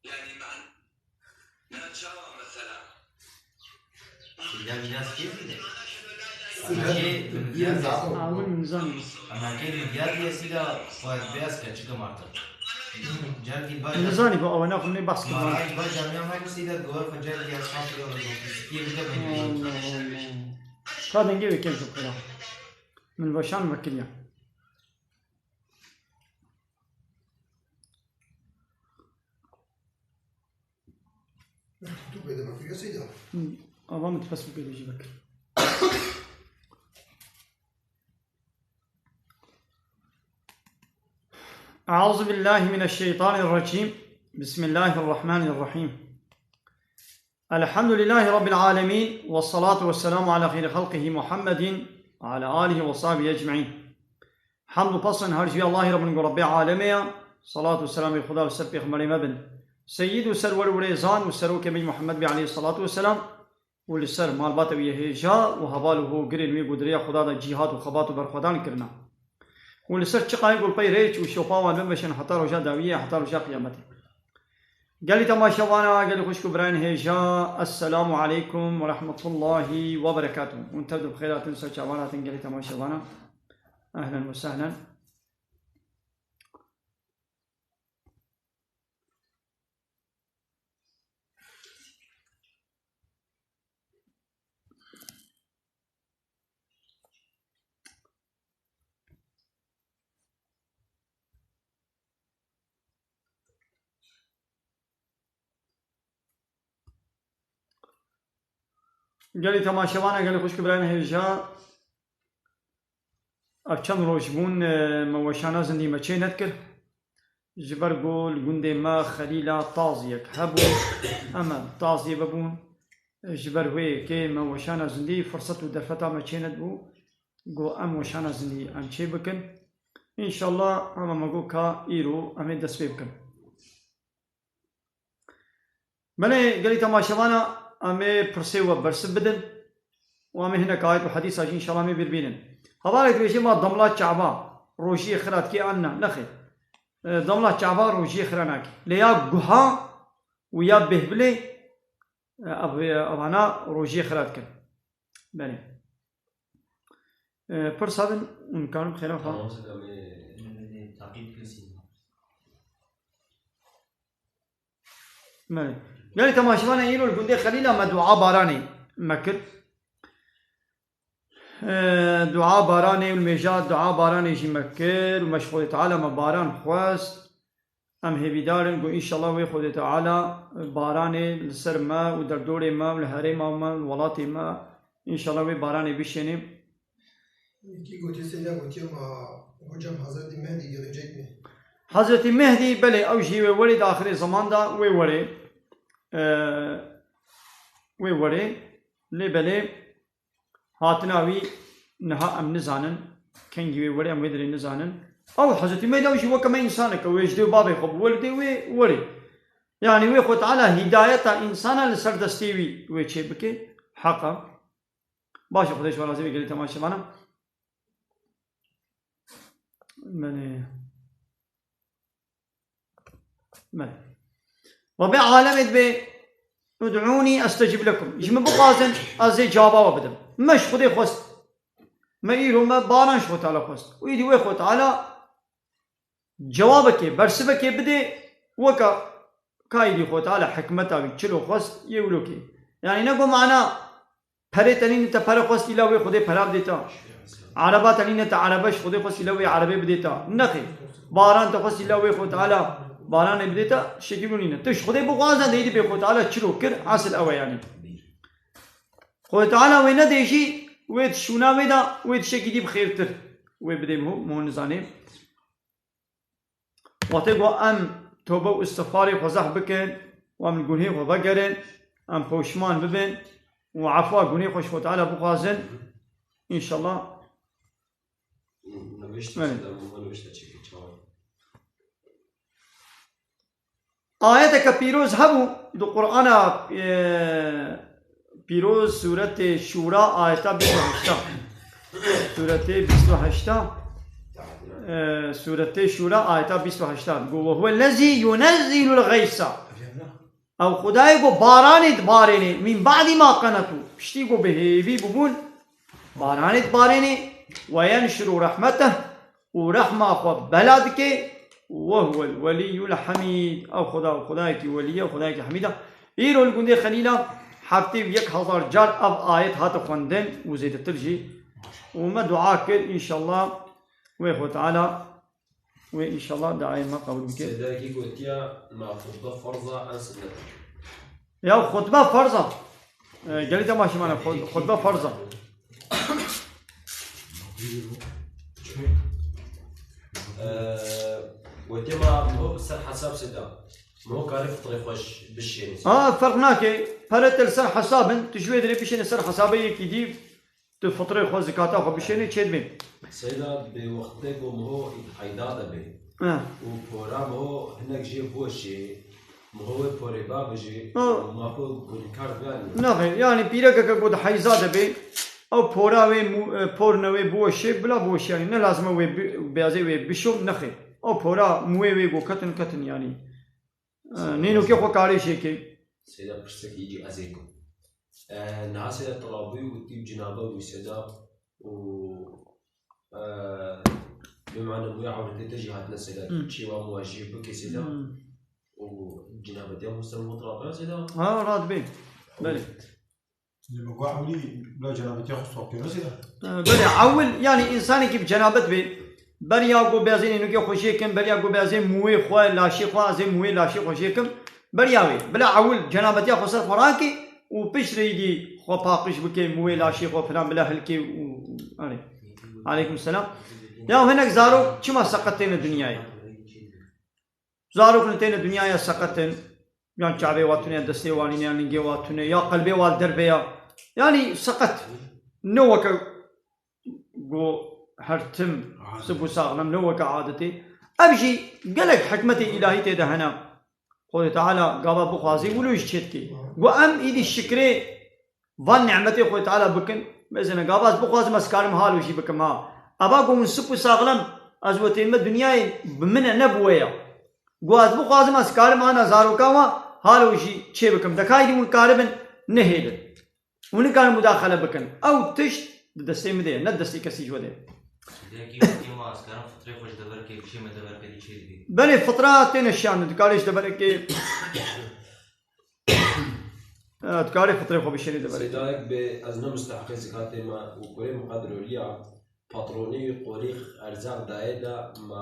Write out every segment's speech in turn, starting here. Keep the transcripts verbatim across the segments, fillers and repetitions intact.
Yani, Sîda Midyas kê bû? Sîda Midyas. Awil min zanî. Ama kê Midyas diye sîda xwe beyaz ke çıkım artık. Cergî baş. Min zanî bu awena xwe ne bahs kir. Baş camiya me sîda goya xwe cergî asfalt yo. Kê bide Allah Allah. Ka dengê wê kêm kir xweda. Min weşan vekiriya. Tu bêde bakıyor Seyda. Hı, ama min dest bû bêde jî vekir. أعوذ بالله من الشيطان الرجيم. بسم الله الرحمن الرحيم. الحمد لله رب العالمين، والصلاة والسلام على خير خلقه محمد وعلى آله وصحبه أجمعين. Hemd û pesn her ji vî Allahî re bin ku Rebbê alemê ye. Salat û selamê Xuda li ser pêxemberê me bin. Seyyid û serwer û rêzan û serokê me Muhammed bî aleyhissalatu vesselam û li ser malbata wî yê hêja û heval û hogirên wî ku di rêya Xuda de cîhad û xebat û berxwedan kirina. Û li ser çiqayê ku li pey rêç û şopa wan bimeşin heta roja dawiyê, heta roja qiyametê. Gelî temaşevana, gelî xwişk û birayên hêja, Esselamu aleykum ve rahmetullahi ve berekatuh. Hûn tev di bi xêr hatin, ser çavan hatin, gelî temaşevana. Ehlen ve sehlen. Gelî temaşevana, gelî xwişk û birayên hêja, ev çend roj bûn, e, me weşana zindî me çê nedikir. Ji ber ku li gundê me xelîla taziyek hebû, em e taziyê bibûn. Ji ber wê yekê me weşana zindî firset û derfeta me çê nedibû, ku em weşana zindî em çê bikin. Înşallah hema me got ka îro em ê dest pê bikin. Belê gelî temaşevana, em ê pirsê we bersiv bidin û em ê hinek ayet û hedîsa jî înşallah em ê birbînin. Hevalek dibêje ma damla çava rojiyê xira dikê an na? Nexêr. E, damla çava rojiyê xira nakê. Lê ya guha û ya bêhvilê, e, ev, evana rojiyê xira dikin. Belê. E, pirsa din, hûn karin xêra xwe. Tamam, siz em ê, em ê taqîb bikin sînema. Belê. Gelî temaşevana, îro li gundê Xelîla me dua baranê me kir. E, dua baranê û li mêja dua baranê jî me kir û me ji Xwedê Teala me baran xwest. Em hêvîdar in ku înşallah wê Xwedê Teala baranê li ser me û derdorê me û li herêma me û li welatê me înşallah wê baranê bişênê. Yekî gotiye, Seyda gotiye ma hocam Hazretî Mehdî gelecek mi? Hazretî Mehdî belê ew jî wê werê di axirê zeman de wê werê. Ee, wê werê. Lê belê hatina wî niha em nizanin. Kengî wê werê em wê derê nizanin. Ew Hazretî Mehdî ew jî weke me însanek e. Wê ji dê û babê xwe bi welidê wê werê. Yani wê Xwedê Teala hîdayeta însana li ser destê wî wê çê bike. Heq e. Baş e, Xwedê ji we razî be gelî temaşevana. Belê. Belê. Rebê alemê dibê, "Ud'ûnî estecib lekum." Ji min bixwazin, ez ê cewaba we bidim. Me ji Xwedê xwest. Me îro me baran ji Xwedê Teala xwest. Û îdî wê Xwedê Teala cewabekê, bersivekê bidê, weke ka îdî Xwedê Teala hikmeta wî çilo xwest, yê wilo kê. Yani ne ku mana perê te nîne te pere xwest îla wê Xwedê pera bidê te. Ereba te nîne te erebe ji Xwedê xwest îla wê erebê bidê te. Nexê. Baran te xwest îla wê Xwedê Teala baranê bidê te, şekî wilo nîne. Tu ji Xwedê bixwaze de îdî bê Xwedê Teala çilo kir, esil ew e yani. Xwedê Teala wê nedê jî, wê di şûna wê de, wê tiştekî dî bi xêrtir wê bidê min, min nizanê. Wextê ku em tobe û îstixfarê xwe zehf bikin û em li gunhê xwe vegerin, em poşman bibin û efwa gunhê xwe ji Xwedê Teala bixwazin, înşallah. Nivişte Belê. Seyda, min nivişte çekê çawa. Ayeteke pîroz hebû di Qur'ana, e, pîroz, sûretê Şûra, ayeta bîst û heşta. Sûretê bîst û heşta, e, Sûretê Şûra, ayeta bîst û heşta. Go, "Ve huwellezî yunezzilul gaysa." Ew Xwedayê ku baranê dibarênê, min ba'dî ma qenetû, piştî ku bi hêvî bibûn, baranê dibarênê, "ve yenşuru rehmeteh", û rehma xwe bela dike, "ve huwel weliyyul hamîd", ew Xweda, Xwedayekî welî ye, Xwedayekî hemîd e. Îro li gundê Xelîla heftê û yek hezar car ev ayet hate xwendin û zêdetir jî. Û me dua kir, înşallah, wê Xwe Teala Wê înşallah duayê me qebûl bike. Sêdayekî gotiya, "Ma xutbe ferz e, an sunnet e." Ya xutbe ferz e. E, gelî temaşevan e, xut-, xutbe ferz e. E, gotiya, "Ma miho ser hesab sêda. Miho kare fitrê xwe bişêne." Ha, ferq nake. Pere te li ser hesab in, tu ji wê derê bişêne ser hesabê yekî dî. Tu fitrê xwe, zikata xwe bişênî, çê dibê. Seyda, bi wextê ku miho îd heyda de bê. Eh. Û pora miho hinek jê boş ê. Miho wê porê ba bijê. Oh. Û ma xwe gunîkar biyanî. Nexê, yanî pîrekeke ku di heyza de bê, ew pora wê mû-, e, porne wê boş ê, bila boş yanî. Ne lazim e wê bi-, beyazê wê bişo, nexê. Ew pora mûyê wê ku ketin, ketin yanî. E, nênokê xwe karê jê kê. Seyda, pirsek îcî ez ê kim. E, niha seyda, tirabûyî û tî bi cinabe wî seyda û, e, bimane mûya ewretê te jî hatine seyda. Hmm. Çêwa mûya jê bike seyda. Hmm. Û cinabetiya xwe ser xwe tirabe seyda. Ha, radibê. Belê. Lê me got ewilî bila cenabetiya xwe saf kir, ne seyda? E, belê, ewil, yanî însanekî bi cenabet bê, beriya ku bêzê nênokê xwe jê kin, beriya ku bêzê mûyê xwe, laşê xwe, ez ê mûyê laşê xwe jê kim, beriya wê. Bila ewil cenabetiya xwe ser xwe rakê û pişt re îdî xwe paqij bike, mûyê laşê xwe filan bila hilkê û, û, erê. Aleykum selam. Ya hinek zarok çima seqet têne dinyayê? Zarok ne têne dinyaya seqet in, yan çavê wa tune, yan destê wa nîne, yan lingê wa tune, ya qelbê wa li derve ya. Yanî seqet. Ne weke go her tim sip û saxlem, ne weke adetê. Ev jî gelek hikmetê îlahî tê de hene. Xwedê Teala gava bixwazî, wilo jî çêdikê. Go em îdî şikrê van nîmetê Xwedê Teala bikin. Mesela gava ez bixwazim, ez karim halo jî bikim ha. Eva ku hûn sip û saxlem, ez we tême dinyayê, bi min e, ne bi we ya. Ku ez bixwazim, ez karim ana zaroka we halo jî çê bikim. Deka îdî hûn karibin nehêlin. Hûn nikarin mudaxele bikin. Ew tişt di destê min de ye, ne di destê kesî ji we de ye. Diyekî wekî ma ez karim fitrê xwe ji deverkê bişême deverkê dî çê dibî. Belê fitra têne şiyandin, dikarê ji deverekê. E, dikarê fitrê xwe bişênî deverekê. Seyda, yek bê ez ne musteheqê zikatê me û kurê min qedroliya, patronê wî qolî erzaq dayê de, ma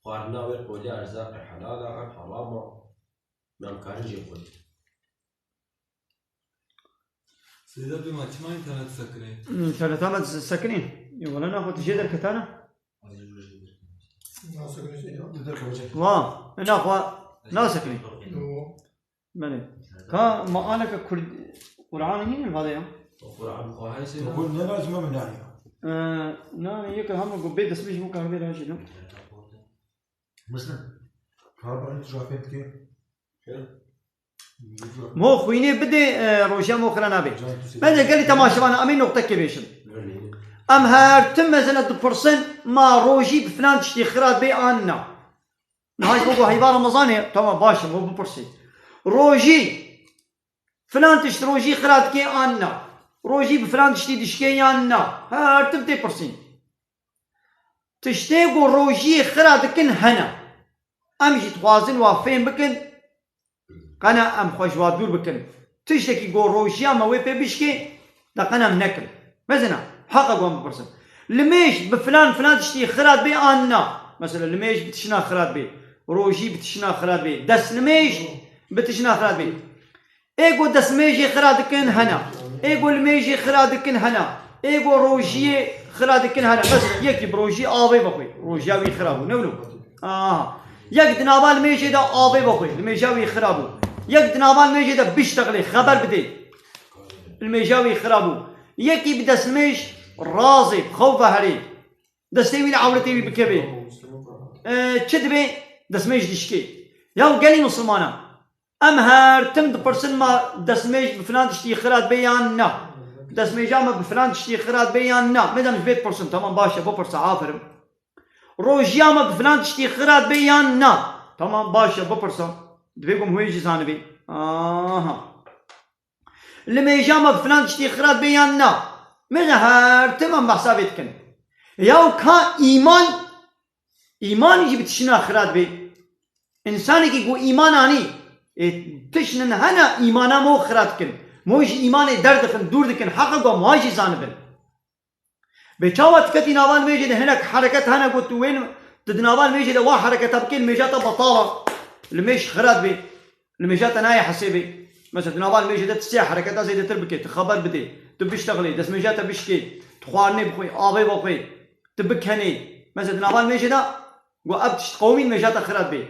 xwarina wê qolî erzaqê helal e, em heram e, me em karin jê xwedî. Seyda, bê ma çima înternet sekinê? Înterneta me sekinê. Ê, wele naxwe tu jê derketana? Wa, naxwe nasekinê. Belê. Ka ma aleke Kurd, Qur'anê nînin vade ya? Qur'an xwe heyse. Qul ne lazim e min naniya. Ee, nane yeke hema ku bê destmêj bû kahve rajî no. Mesela, kahve tu jafet ke. Mo xwînê bidê, e, rojiya mo xira nabê. Me de gelî temaşevana, em ê noqtekê bêjin. Em her tim mezene dipirsin, ma rojî bi filan tiştî xirat bê an na? Niha ji bo ku heyva Remezanê, tamam, baş e, bo bipirsî. Rojî, filan tişt rojî xirat dikê an na? Rojî bi filan tiştî dişkê yan na? Her tim tê pirsîn. Tiştê ku rojiyê xira dikin hene. Em jî dixwazin wa fêm bikin, qena em xwe ji wa dûr bikin. Tiştekî ku rojiya me wê pê bişkê, de qena em nekin. Mesela, heqa ku em bipirsin. Limêj bi filan filan tiştî xira dibê an na? Mesela, limêj bi tişna xira dibê. Rojî bi tişna xira dibê. Destlimêj bi tişna xira dibê. Ê ku destmêjê xira dikin hena. Ê ku limêjê xira dikin hena. Ê ku rojiyê xira dikin hena. Mesela yekî bi rojî avê vexwê. Rojiya wî xira bû. Ne wilo? Aha. Yek di nava limêjê de avê vexwê. Limêja wî xira bû. Yek di nava limêjê de biştexilê, xeber bidê. Limêja wî xira bû. Yekî bi destmêj razê, bi xew ve herê. Destê wî li ewretê wî bikevê. E, çi dibê? Destmêj dişkê. Ya gelî misilmana. Em her tim dipirsin, ma destmêj bi filan tiştî xira dibê yan na? Destmêja me bi filan tiştî xira dibe yan na? Mêze min ji vê dipirsin. Tamam, baş e, bipirse, aferin. Rojiya me bi filan tiştî xira dibe yan na? Tamam, baş e, bipirse. Divê ku em hûn jî zanibî. Aha. Limêja me bi filan tiştî xira dibe yan na? Mêze her tim em behsa vê dikin. Yaw ka îman, îman jî bi tiştîna xira dibe. Însanekî ku îman anî, ê, tiştin hene îmana me xira dikin. Me jî îmanê derdixin, dûr dikin. Heqe ku em wa jî zanibin. Bê çawa tu ketî nava limêjê de hinek hereket hene ku tu wên, tu di nava limêjê de wa hereketa bikê, limêja te betal e. Limêj xira dibê. Limêja te nayê hesêbê. Mesela di nava limêjê de tu sê hereketa zêdetir bikê, tu xeber bidê, tu biştexilê, destmêja te bişkê, tu xwarinê bixwê, avê vexwê, tu bikenê. Mesela di nava limêjê de ku ev tişt qewimî, limêja te xira dibê.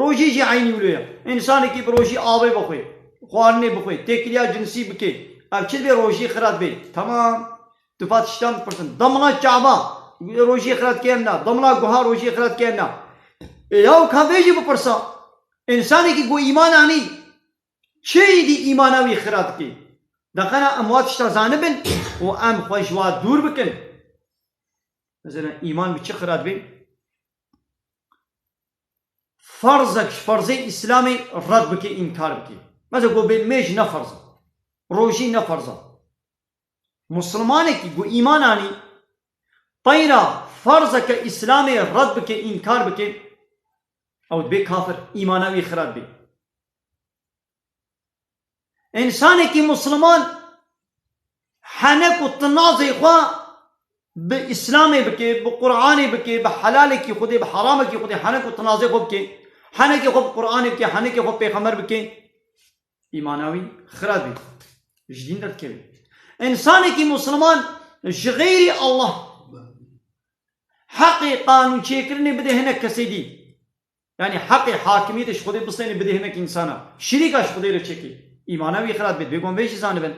Rojî jî eynî wilo ye. Însanekî bi rojî avê vexwê, xwarinê bixwê, têkiliya cinsî bikê. Ev çi dibê, rojî xira dibê. Temam. Tu va tiştan dipirsin. Demla çava rojî xira dike yan na? Demla guha rojî xira dike yan na? Ê, yaw ka vê jî bipirsa. Însanekî ku îman anî, çi îdî îmana wî xira dike? Deqena em wa tişta zanibin û em xwe ji wa dûr bikin. Mesela îman bi çi xira dibe? Ferzek ji ferzê Îslamê red bike, înkar bike. Mesela ku bê mêj ne ferz e. Rojî ne ferz e. Muslimanekî ku îman anî, teyra ferzeke Îslamê red bike, înkar bike, ew dibê kafir, îmana wî xira dibê. Însanekî musliman henek û tinazê xwe bi Îslamê bike, bi Qur'anê bike, bi helalekî Xwedê, bi heramekî Xwedê, henek û tinazê xwe bike, henekê xwe bi Qur'anê bike, henekê xwe bi pêxember bike, îmana wî xira dibê, ji dîn derdikeve. Însanekî musliman ji xeyrî Allah heqê qanûnçêkirinê bide hinek kesê dî. Yanî heqê hakimiyetê ji Xwedê bistêne bide hinek însana. Şirîka ji Xwedê re çêke. Îmana wî xira dibe, divê ku em vê jî zanibin.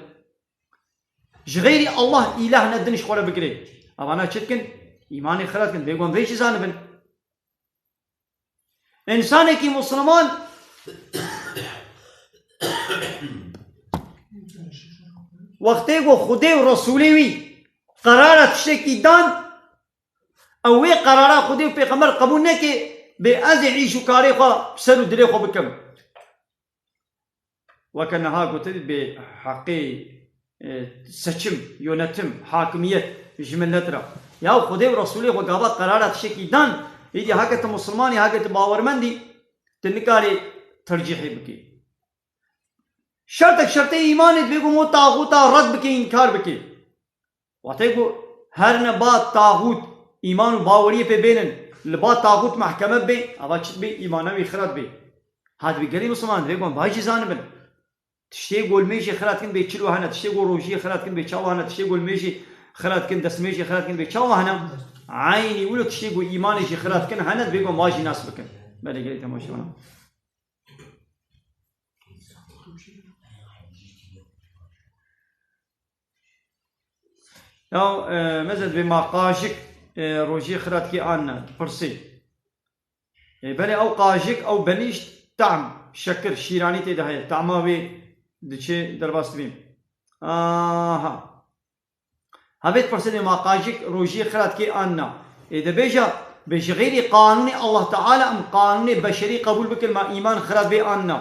Ji xeyrî Allah îlah ne din ji xwe re bigire. Evana çi dikin? Îmanê xira dikin, divê ku em vê jî zanibin. Însanekî musliman wextê ku Xwedê û Resûlê wî qerara tiştekî dan, ew wê qerara Xwedê û Pêxember qebûl neke, bê ez ê îş û karê xwe bi ser û dilê xwe bikim. Weke niha gotin bê heqê, e, seçim, yönetim, hakimiyet ji millet re. Ya Xwedê û Resûlê xwe gava qerara tiştekî dan, îdî heke tu misilmanî, heke tu bawermendî, tu nikarî tercîhê bikî. Şertek şertê îmanê divê ku mo taxûta red bike, înkar bike. Wextê ku her ne ba taxût îman û baweriyê pê bênin, li ba taxût mehkeme bê, ava çi dibê, îmana wî xira dibê. Ha dibê gelî misilman, divê ku em vay jî zanibin. Tiştê ku li mêjê xira dikin bê çilo hene, tiştê ku rojiyê xira dikin bê çawa hene, tiştê ku li mêjê xira dikin, destmêjê xira dikin bê çawa hene. Eynî wilo tiştê ku îmanê jî xira dikin hene, divê ku em vay jî nas bikin. Belê gelî temaşevan. Ya, e, meze divê ma qajik, e, rojiyê xira dikê an ne, dipirsê. E, belê ew qajik, ew benîşt, tam, şekir, şîranî tê de heye, tama wê diçe derbas dibîn. Aha. Havê dipirsê divê ma qajik rojiyê xira dikê an ne. Ê de bêje, bê ji xeyrî qanûnê Allah Teala em qanûnê beşerî qebûl bikin, ma îman xira dibê an ne.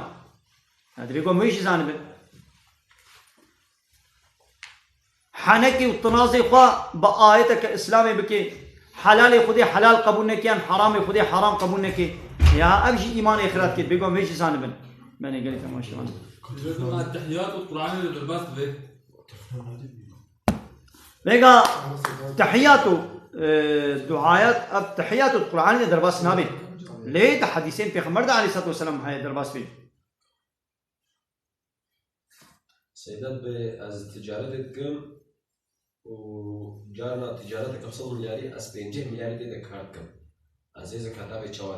Ya divê ku em wê jî zanibin. Henekê û tinazê xwe bi ayeteke Îslamê bike, helalê Xwedê helal qebûl neke yan heramê Xwedê heram qebûl neke. Ya ev jî îmanê xira dike, divê ku em vê jî zanibin. Benê gelî temaşevan. Divê ku me tehiyat û Qur'anê de derbas divê. Vêga tehiyat û, e, duayat, ev tehiyat û Qur'anê de derbas nabe. Lê di hedîsên Pêxember de aleyhissalatu vesselam heye derbas bê. Seyda bi ez ticaretê dikim û carna ticareteke sed milyarî ez pêncî milyarî tê de kar dikim. Ez ê zekata vê çawa?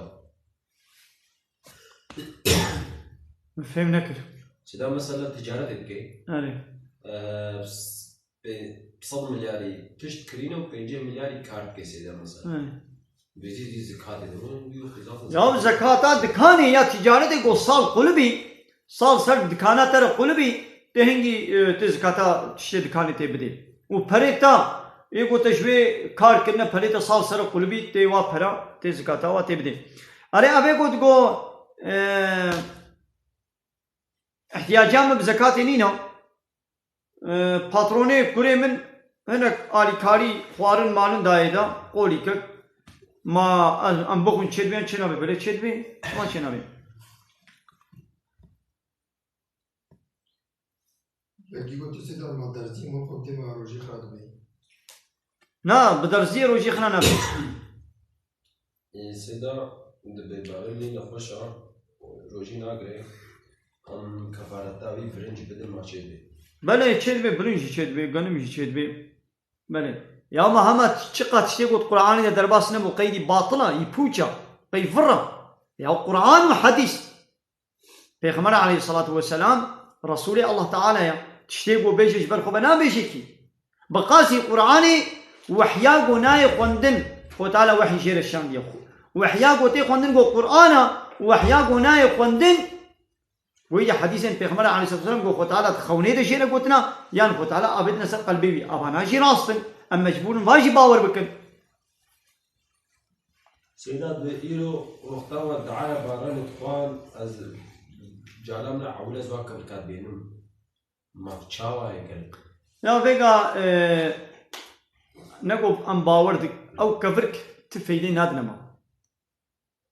Min fêm nekir. Seyda mesela ticaretê dikey. Erê. Eee, s-, pê-, sed milyarî tişt kirîne û pêncî milyarî kar dikey seyda mesela. Erê. Vêzî zî zekatê de, wî xizaf. Ya zekata dikanê ya ticaretê ku sal qulibî, sal ser dikana te re qulibî, Tê hingî, e, tê zikata tiştê dikanê tê bidê. Û perê ta, ê ku te ji wê kar kirine perê te sal ser qulibî, tê wa pera, tê zikata wa tê bidê. Erê, ev ê ku digo, e, ihtiyaca min bi zekatê nîne. E, patronê kurê min hinek alîkarî xwarin malin dayê de, qolî kir. Ma ez, em bixwin çêdibê, çênabê, belê çêdibê, çima çênabê? Belkî got tu sê dar ma derzî, ma xwe dê ma rojê xira dibê. Na, bi derziyê rojê xira nabe. Ê, sê dar di bêbarê lê nexweş a, rojî nagire, em kefareta wî virinc bidin ma çêdibê. Belê, çêdibê, virinc jî çêdibê, genim jî çêdibê. Belê. Ya ma hema çiqas tiştê got Qur'anê de derbas nebû, qeydî batil a, yî pûç a, qey vir a. Ya Qur'an û hedîs. Pêxember aleyhissalatu vesselam, Resulê Allah Teala ya. Tiştê ku bêje ji ber xwe ve nabêje kî. Bi qasî Qur'anê wehya ku nayê xwendin, Xwe Teala wehî jê re şandiye xwe. Wehya ku tê xwendin ku Qur'an a, wehya ku nayê xwendin, wê ya hedîsên Pêxember aleyhissalatu vesselam ku Xwe Teala di xewnê de jê re gotina, yan Xwe Teala avêtine ser qelbê wî. Avana jî rast in. Em mecbûr in va jî bawer bikin. Seyda, di îro wexta we duaya baranê dixwan, ez cala min e ewil ez wa kevirka dibênim. Ma çawa ye gelek? Ya vêga, e, ne ku em bawer dik, ew kevirk ti feydê nadine me.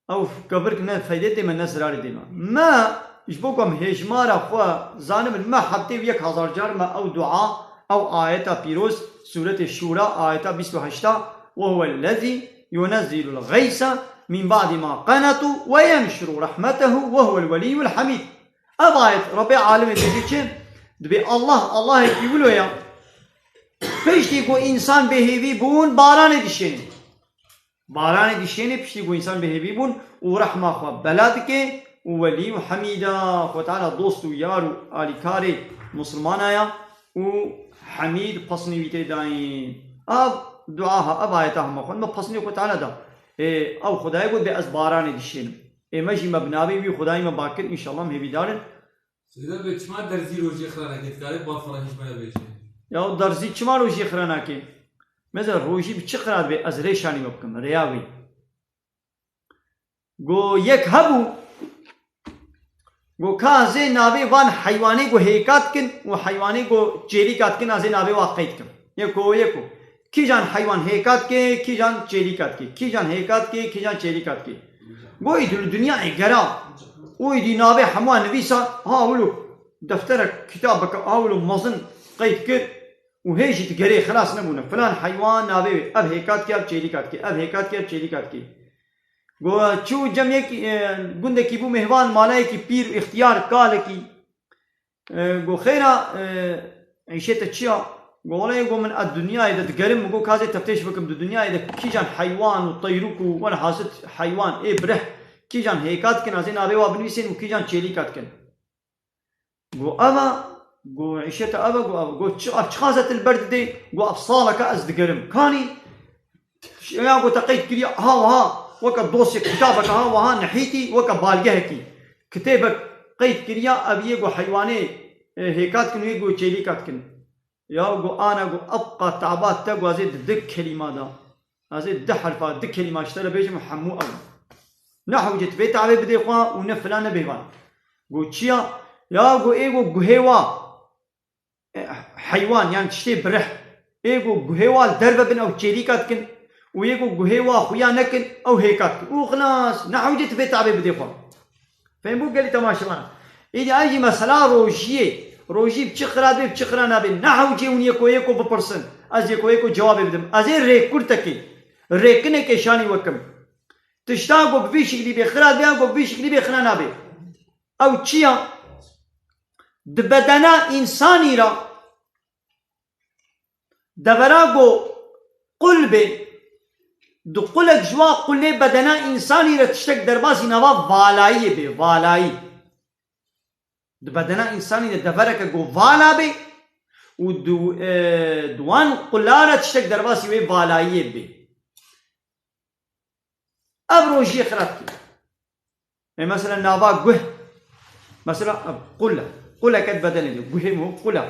Ew kevirk ne feydê dê me, ne zirarê dê me. Me ji bo ku em hêjmara xwe zanibin, me heftê û yek hezar car me ew dua, ew ayeta pîroz, Sûretê Şûra, ayeta bîst û heşt, "Ve huwellezî yunezzilul geyse min ba'di ma qenetu ve yenşuru rahmetehu ve huwel weliyyul hamîd." Ev ayet Rebbê alemê dibêje çi? Dibê Allah, Allahekî wilo ya. Piştî ku însan bêhêvî bûn, baranê dişêne. Baranê dişêne piştî ku însan bêhêvî bûn û rehma xwe bela dike û welî û hemîda Xwe Teala dost û yar û alîkarê misilmana ya û hemîd pesnê wî tê dayîn. Ev dua ha, ev ayeta hema xwend, me pesnê Xwe Teala da. Ê, ew Xwedayê got bê ez baranê dişênim. Ê me jî me bi navê wî Xwedayê me bakir, înşallah em hêvîdar in. Seyda bê, çima derzî rojê xira nake? Dikare bal xwe re hîç me nebêje. Ya derzî çima rojê xira nake? Mesela rojî bi çi xira dibe? Ez rê şanî me bikim, rêya wî. Go yek hebû, go ka zê navê van heywanê go hêka dikin û heywanê go çêlîka dikin, a zê navê wa qeyd kim. Yeko, yeko. Kîjan heywan hêka dike, kîjan çêlîka dike, kîjan hêka dike, kîjan çêlîka dike. Go îdî li dinyayê gera û îdî navê hemû nivîsa, ha wilo defterek, kitabeke, ha wilo mezin qeyd kir û hê jî digerê xilas nebûne. Filan heywan navê wê, ev hêka dike, ev çêlîka dike, ev hêka dike, ev çêlîka dike. Go çû cem yek, e, gundekî bû mêhvan, malayekî pîr û îxtiyar, kalekî. E, go xêra, e, îşê te çi ya? Go wele go min a dinyayê de digerim, go ka zê teftêş bikim di dinyayê de kîjan heywan û teyrûk û welhasil heywan ê bireh kîjan hêka dikin, a zê navê wa binivîsên û kîjan çêlîka dikin. Go eva, go îşê te eva, go eva, go çi, ev çiqas e tu li ber didê, go ev saleke ez digerim. Kanî, ya go te qeyd kiriye, ha wiha, weke dosyek, kitabeke, ha wiha nehîtî, weke balgehekî. Kitêbek qeyd kiriye, ev yê go heywanê, e, hêka dikin, wê go çêlîka dikin. Ya go ana go ev qat taba te go ez ê di du kelîma da. Ez ê du herfa, du kelîma ji te re bêjim, hemû ew. Ne hewce tu vê tavê bidê xwe û ne filan ne bêvan. Go çi ya? Ya go ê go guhê wa, e, heywan, yan tiştê bireh. Ê go guhê wa li derve bin, ew çêlîka dikin. Û yê go guhê wa xuya nekin, ew hêka dikin. Û xilas, ne hewce tu vê tavê bidê xwe. Fêm bû gelî temaşevan. Îdî ev jî mesela rojiyê. Rojî bi çi xira dibe, bi çi xira nabe. Ne hewcê hûn yeko yeko bipirsin. Ez yeko yeko cewabê bidim. Ez ê rêkurtekê, rêkinekê şanî wekim. Tişta ku bi vî şiklî bê xira dibe, ku bi vî şiklî bê xira nabe. Ew çi ya? Di bedena însanî ra Devera go qul bê, di qulek ji wa qulê bedena însanî re tiştek derbasî nava valayiyê bê, valayî. Di bedena însanî de devereke go vala bê û di, e, di wan qula re tiştek derbasî wê valayiyê bê. Ev rojiyê xira dikî. Ê mesela nava guh. Mesela ev qul e. Quleke di bedenê de, guhê min qul e.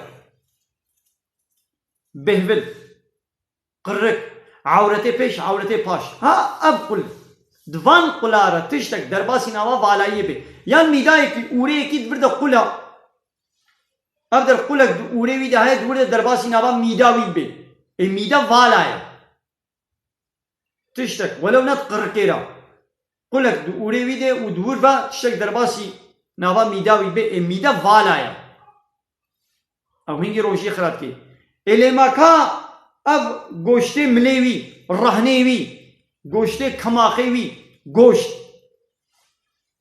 Bêhvil. Qirik. Ewretê pêş, ewretê paş. Ha, ev qul. Di van qula re tiştek derbasî nava valayiyê bê. Yan mîdayekî, ûreyekî di vir de qul e. Ev der qulek di ûrê wî de heye, di wir de derbasî nava mîda wî bê. Ê mîda vala ye. Tiştek, welew ne di qirikê re. Qulek di ûrê wî de û di wir ve tiştek derbasî nava mîda wî bê, ê mîda vala ye. Ew hingî rojî xira dikê. Ê lê ma ka ev goştê milê wî, rehnê wî, goştê kemaxê wî, goşt.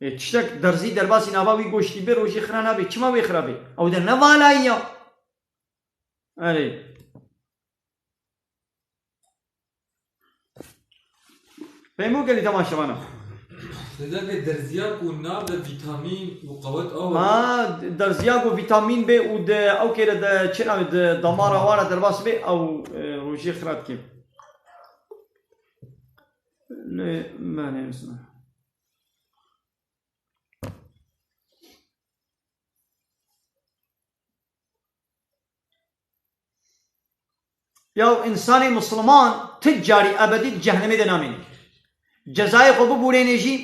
Ê tiştek derzî derbasî nava wî goştî bê, rojî xira nabê. Çima wê xira bê? Ew de ne valayî ya. Erê. Fehmo gelî temaşevana. Dede vê derziya ku nav de vîtamîn û qewet aw Ha, derziya ku vîtamîn bê û de ew kêre de çi navê de damara wara derbas bê, ew, e, rojî xira dikê. Ne, me ne mesela. Ya însanê misliman ti carî ebedî di cehennemê de namîne. Cezayê xwe bibûrêne jî,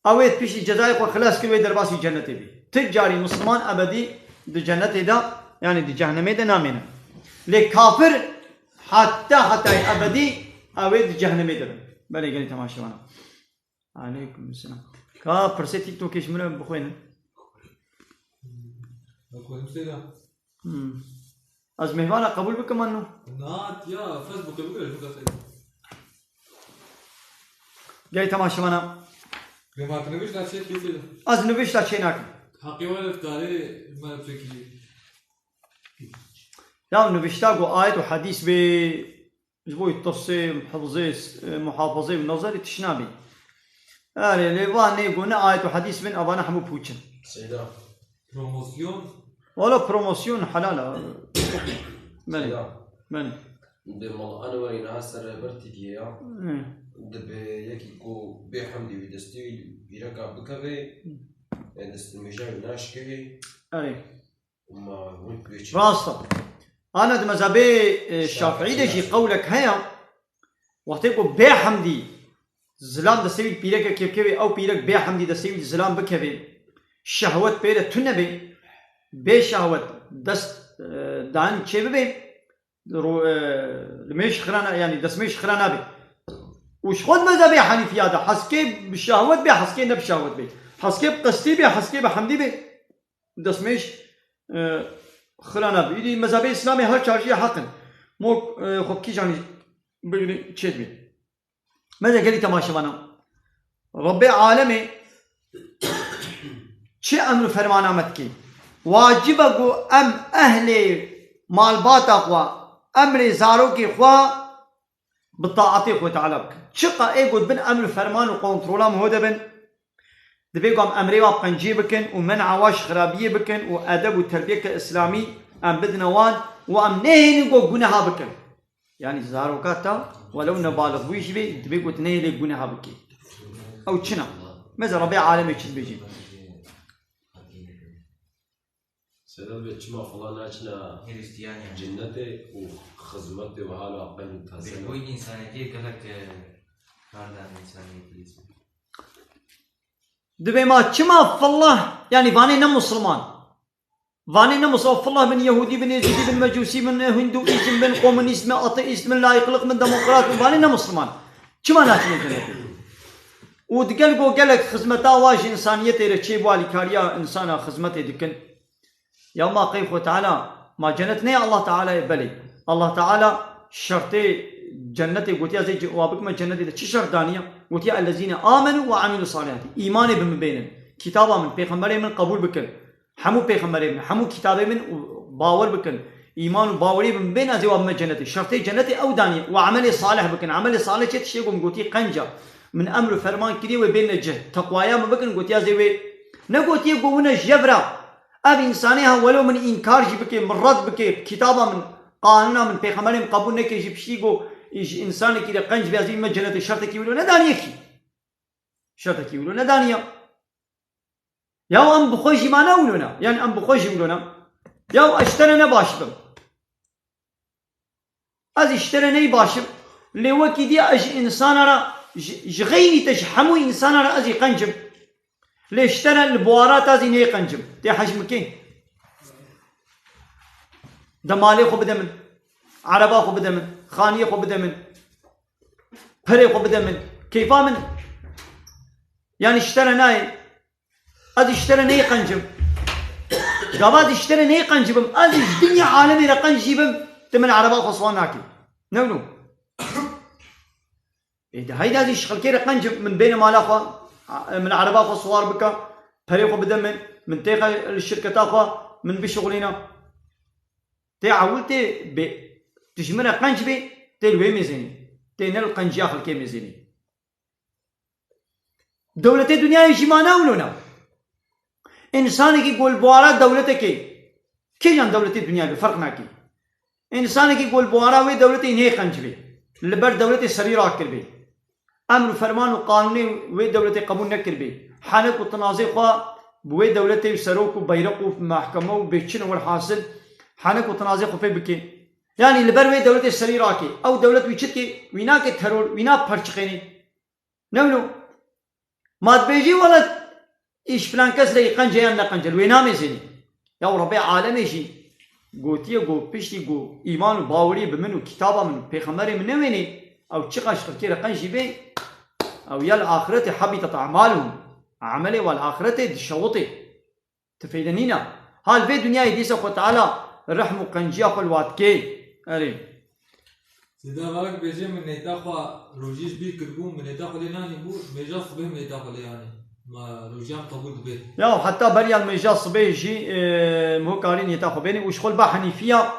ew ê piştî cezayê xwe xilas kir, wê derbasî cennetê bî. Ti carî misliman ebedî di cennetê de, yanî di cehennemê de namîne. Lê kafir heta hetayê ebedî ew ê di cehennemê de bin. Belê gelî temaşevana. Aleykum selam. Ka pirsê TikTokê ji min re bixwînin. Bixwînim seyda. Hmm. Ez mêvana qebûl bikim an no? Na, ya, Facebookê bigire, bigire seyda. Gel temaşevana. Lê ma tu nivîşta çê kî seyda? Ez nivîşta çê nakim. Heqê we li karê me çekî. Ya nivîşta ku ayet û hadîs bê, ji bo tirsê, hifzê, e, muhafazê û nazarê tişt nabî. Erê, lê va nê ku ne ayet û hadîs bin, evana hemû pûç in. Seyda. Promosyon. Wala promosyon helal e. Belê. Seyda. Belê. Di mala Enwerê niha ser Rêber T V'yê ya. Hı. Dibe yekî ku bê hemdî wî destê wî pîreka bikeve, Hı. e, destmêja wî naşkeve. Erê. Rast e. Ana di mezhebê, e, Şafîî de jî qewlek heye. Wextê ku bê hemdî zilam destê wî pîrekekê bikevê, ew pîrek bê hemdî destê wî zilam bikevê, şehwet pê de tune bê, bê şehwet dest, e, dan çê bibê, ro-, e, li mêj xira na-, yanî destmêj xira nabe. Û ji xwe di mezhebê Henîfiya de heskê bi şehwet bê, heskê ne bi şehwet bê. Heskê bi qestî bê, heskê bi hemdî bê. Destmêj, e, xira nabe. Îdî mezhebê Îslamê her çar jî heq in. Mok, e, xwe bi kîjan jî bigirî çê dibê. Meze gelî temaşevana. Rebbê alemê çi emr û fermana me dikê? Wacib e ku em ehlê malbata xwe, emrê zarokê xwe bi taetê Xwedê Teala bikin. Çiqa ê ku di bin emr û ferman û kontrola min ho de bin, Divê ku em emrê wa pencê bikin û men'a wa ji xirabiyê bikin û edeb û terbiyeke îslamî em bidine wan û em nehêlin ku guneha bikin. Yanî zaroka te welew nebalixbûyî jî bê, divê ku tu nehêlê guneha bikî. Ew çi ne? Meze Rebê alemê çi dibêjî? Sebebê çima filan naçine Hristiyan yani. Cinnetê û xizmetê û hala qenc û teze ne. Bêhbûyî însaniyetê gelek, e, kar dan însaniyetê. Dibê ma çima fillah, yani vanê ne Musulman. Vanê ne Musulman, fillah bin Yehudî bin, Êzidî bin, Mecusî bin, Hinduîzm bin, komünîst bin, ateîst bin, layıklık bin, demokrat bin, vanê ne Musulman. Çima naçine cennetê? Û digel go gelek xizmeta wa ji însaniyetê re çêbû, alîkariya însana xizmetê dikin. Ya ma qey Xwe Teala, ma cenet neye Allah Teala ye? Belê. Allah Teala şertê cennetê gotiya zê ce-, wa bikme cennetê de çi şert daniye? Gotiye, "Ellezîne amenu ve amilus salihati." Îmanê bi min bênin. Kitaba min, pêxemberê min qebûl bikin. Hemû pêxemberê min, hemû kitabê min û bawer bikin. Îman û bawerî bi min bên, ez ê wa bime cennetê. Şertê cennetê ew daniye. Û emelê salih bikin. Emelê salih çi tiştê ku min gotî qenca. Min emr û ferman kiriye wê bêne cih. Teqwaya min bikin, gotiya zê wê. Ne gotiye ku wine jevra. Ev însanê ha welo min înkar jî bike, min red bike, kitaba min, qanûna min, pêxemberê min qebûl neke jî piştî ku ji însanekî de qenc bê ez ê bime cennetê, şertekî wilo nedaniye kî. Şertekî wilo nedaniye. Ya em bi xwe jî ma ne wilo ne. Yani em bi xwe jî wilo ne. Ya ez ji te re ne baş bim. Ez ji te re ney baş im. Lê wekî dî ez ji însana re, ji, ji xeyrî te ji hemû însana re ez ê qenc im. Lê ji te re li buwara te ez ê nê qenc im. Tê hej min kê? De malê xwe bide min. Ereba xwe bide min. Xaniyê xwe bide min. Perê xwe bide min. Keyfa min. Yani ji te re nayê. Ez ji te re neyê qenc im. Gava ez ji te re neyê qenc bim. Ez ji dinya alemê re qenc jî bim. Tu min ereba xwe siwar nakî. Ne wilo? Ê, de heyda ez ji xelkê re qenc im. Min bêne mala xwe, min ereba xwe siwar bike. Perê xwe bide min. Min têxe li şirketa xwe, min bişixulîne. Tê ewil tê bê, tu ji min re qenc bê, tê li wê mêzênî. Tê ne li qenciya xelkê mêzênî. Dewletê dinyayê jî ma ne wilo ne. Însanekî ku li buwara dewletekê, kîjan dewletê dinyayê be, ferq nake. Însanekî ku li buwara wê dewletê nê qenc bê, li ber dewletê serî rakiribê, emr û ferman û qanûnê wê dewletê qebûl nekiribê, henek û tinazê xwe bi wê dewletê û serok û beyreq û mehkeme û bêçin û welhasil henek û tinazê xwe pê bike. Yanî li ber wê dewletê serî rake. Ew dewlet wî çi dike? Wî nake teror, wî naperçiqênê. Ne wilo? Ma dibêjî wele îş filan kes re qenc e yan ne qenc e, li wê namêzênî. Ya Rebbê alemê jî gotiye ku piştî ku îman û baweriyê bi min û kitaba min û pêxemberê min newênê, ew çiqas ji xelkê re qenc jî bê, ew ya li axirete habitat a'maluhum. Emelê wa li axirete dişewitê. Ti feyde nîne. Ha li vê dinyayê dîsa Xwe Teala rehm û qenciya xwe li wa dikê. Erê. Sêda Barak bêje, min nêta xwe rojî ji bîr kiribû, min nêta xwe lê nanîbû, mêja sibê min nêta xwe lê anî. Ma rojiya min qebûl dibe. Ya heta beriya mêja sibê jî, e, min karî nêta xwe bênî û ji xwe li ba Henîfiya,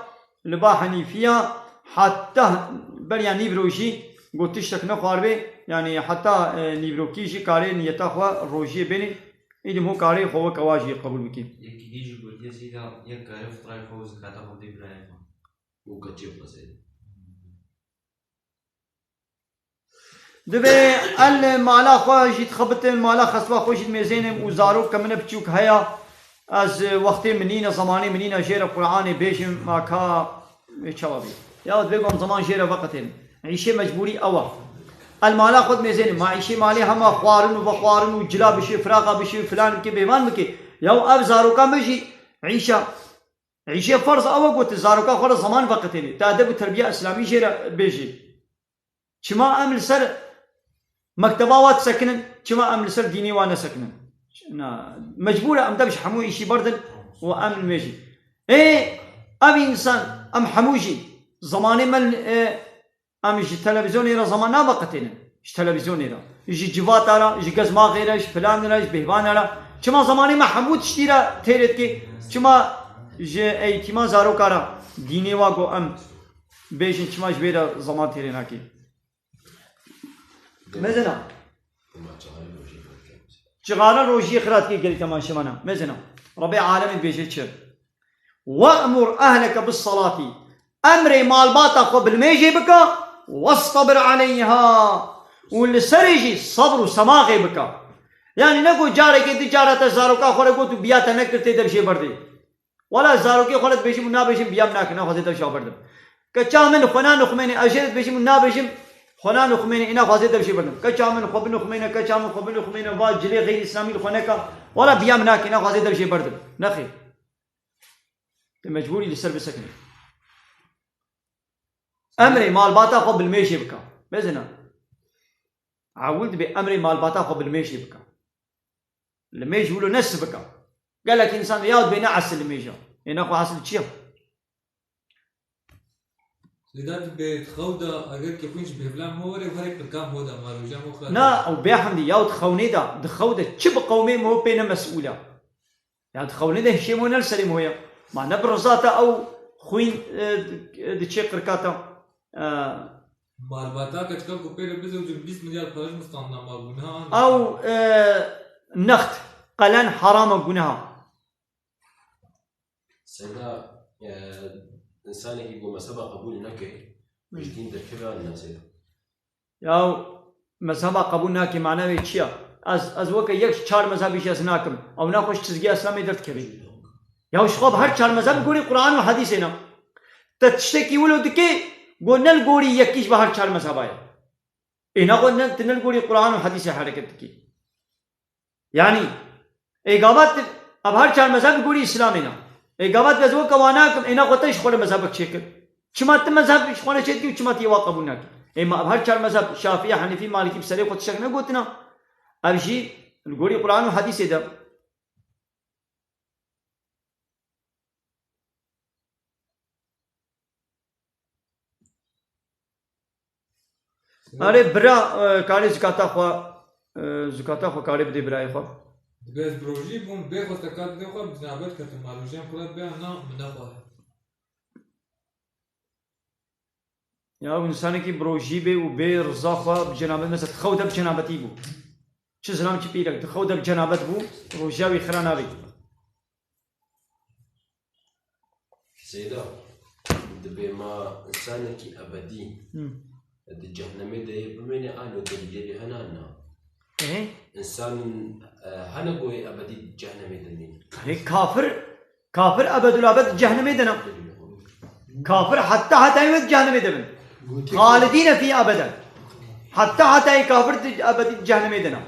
li ba Henîfiya heta beriya nîv rojî got tiştek nexwaribê, yanî heta, e, nîvrokî jî karê niyeta xwe rojiyê bênî. Îdî hûn karê xwe weke wa jî qebûl bikî. Yekî dî jî gotiye, Seyda, yek kare fitrayê xwe û zekata xwe bidê birayê xwe. Û keçê xwe Seyda. Divê el mala xwe jî dixebitin, mala xesba xwe jî dimêzênin û zarok ke min e biçûk heya, ez wextê min nîne, zemanê min nîne jê re Qur'anê bêjim, ma ka Ê çawa bî? Ya divê ku em zeman jê re veqetênin. Îşê mecbûrî ew e. El mala xwe dimêzênin. Ma îşê malê hema xwarin û vexwarin û cila bişê, firaqa bişê, filan bikê, bêvan bikê. Ya ev zaroka me jî îşa, îşê ferz ew e ku tu zaroka xwe re zeman veqetênî. Tu edeb û terbiya îslamî jê re bêjî. Çima em li ser mekteba wa disekinin, çima em li ser dînê wa nesekinin? Na, mecbûr e em dev ji hemû îşî berdin û em li mêjî. Ê, ev însan, em hemû jî, zemanê me, e, em ji televîzyonê re zeman naveqetênin. Ji televîzyonê re, ji civata re, ji gezmaxê re, ji filan re, ji bêhvan re. Çima zemanê me hemû tiştî re têrê dikê? Çima ji eğitîma zaroka re dînê wa ku em bêjin çima ji wê re zeman têrê nakê? Mezina. Çixare rojiyê xirat kê gelî temaşevana. Mezina. Rebê alemê dibêje çi? We'mur ehleke bis salati. Emrê malbata xwe bilmêjê bike. Westabir aleyha. Û li serê jî sebr û semaxê bike. Yani ne ku carekê di cara te zaroka xwe re got û biya te nekir tê dev jê berdê. Wela zarokê xwe re dibêjim û nabêjim, biya min nake, naxwazê dev ji xwe berdim. Keça min xwe nanixumêne, ez jê re dibêjim û nabêjim, xwe nanixumêne, î naxwazê dev jê berdim. Keça min xwe binixumêne, keça min xwe binixumêne, va cilê xeyrî îslamî li xwe neke, wela biya min nake, naxwazê dev jê berdim. Nexêr. Tu mecbûrî li ser bisekinî. Emrê malbata xwe bilmêjê bike. Mezina. Ewil dibê emrê malbata xwe bilmêjê bike. Limêj wilo ne sivik e. Gelek însan ya dibê ne esil limêj e. Ê nexwe esil çi ye? Lê da tu bê di xew de eger ke xwîn ji bêvla mo were, were qirka mo de, ma roja mo xwe. Na, ew bê hemdî, ya di xewnê de, di xew de çi bi qewmê mo pê ne mesûl e. Ya di xewnê de hişê mo ne li serê mo ye. Ma ne bi riza te ew xwîn, e, di, diçê qirka te. E, Malbata keçika ku pê re bizewicin bîst milyar pere ji min standina, ma guneha an. Ew, e, next, qelen haram e, guneha. Seyda, e, însanekî ku mezheba qebûl neke, ji dîn derkeve an ne Seyda? Ya mezheba qebûl nake, mana wê çi ya? Ez, ez weke yek çar mezhebî jî ez nakim. Ew naxwe ji çizgiya Îslamê derdikeve. Ya ji xwe bi her çar mezheb gorî Quran û Hedîsê ne. Te tiştekî wilo dike, go ne li gorî yekî ji bi her çar mezheba ye. Ê naxwe ne, tu ne li gorî Quran û Hedîsê hereket dikî. Yanî, ê gava tu, ev her çar mezheb li gorî Îslamê ne. Ê gava tu ez weke wan nakim, ê naxwe te ji xwe re mezhebek çêkir. Çima tu mezheb ji xwe re çêdikî û çima tu yê wa qebûl nakî? Ê ma ev her çar mezheb, Şafî, Henîfî, Malikî bi serê xwe tiştek negotina. Ev jî li gorî Quran û Hedîsê de. Erê bira, e, karê zikata xwe, e, zikata xwe karê bidê birayê xwe. Dibe ez bi rojî bûm, bê xwe zekat bidê xwe, bi cenabet ketim, ma rojiyên xwe re bê na min nexware. Ya ew insanekî bi rojî bê û bê riza xwe bi cenabet, mesela xew de bi cenabetî bû. Çi zilam çi pîrek, di xew de bi cenabet bû, rojiya wî xira nabê. Seyda, dibê ma insanekî ebedî Hı. di cehnemê de yê bimêne, ano delîlê wê hene na? Ê? Însan, e, hene ku yê ebedî di cehnemê de mîne? Ê, kafir, kafir ebedul ebed di cehnemê de ne. Kafir heta heta wê di cehnemê de bin. Xalidîne fî ebeden. Heta heta yê kafir di ebedî di cehnemê de ne.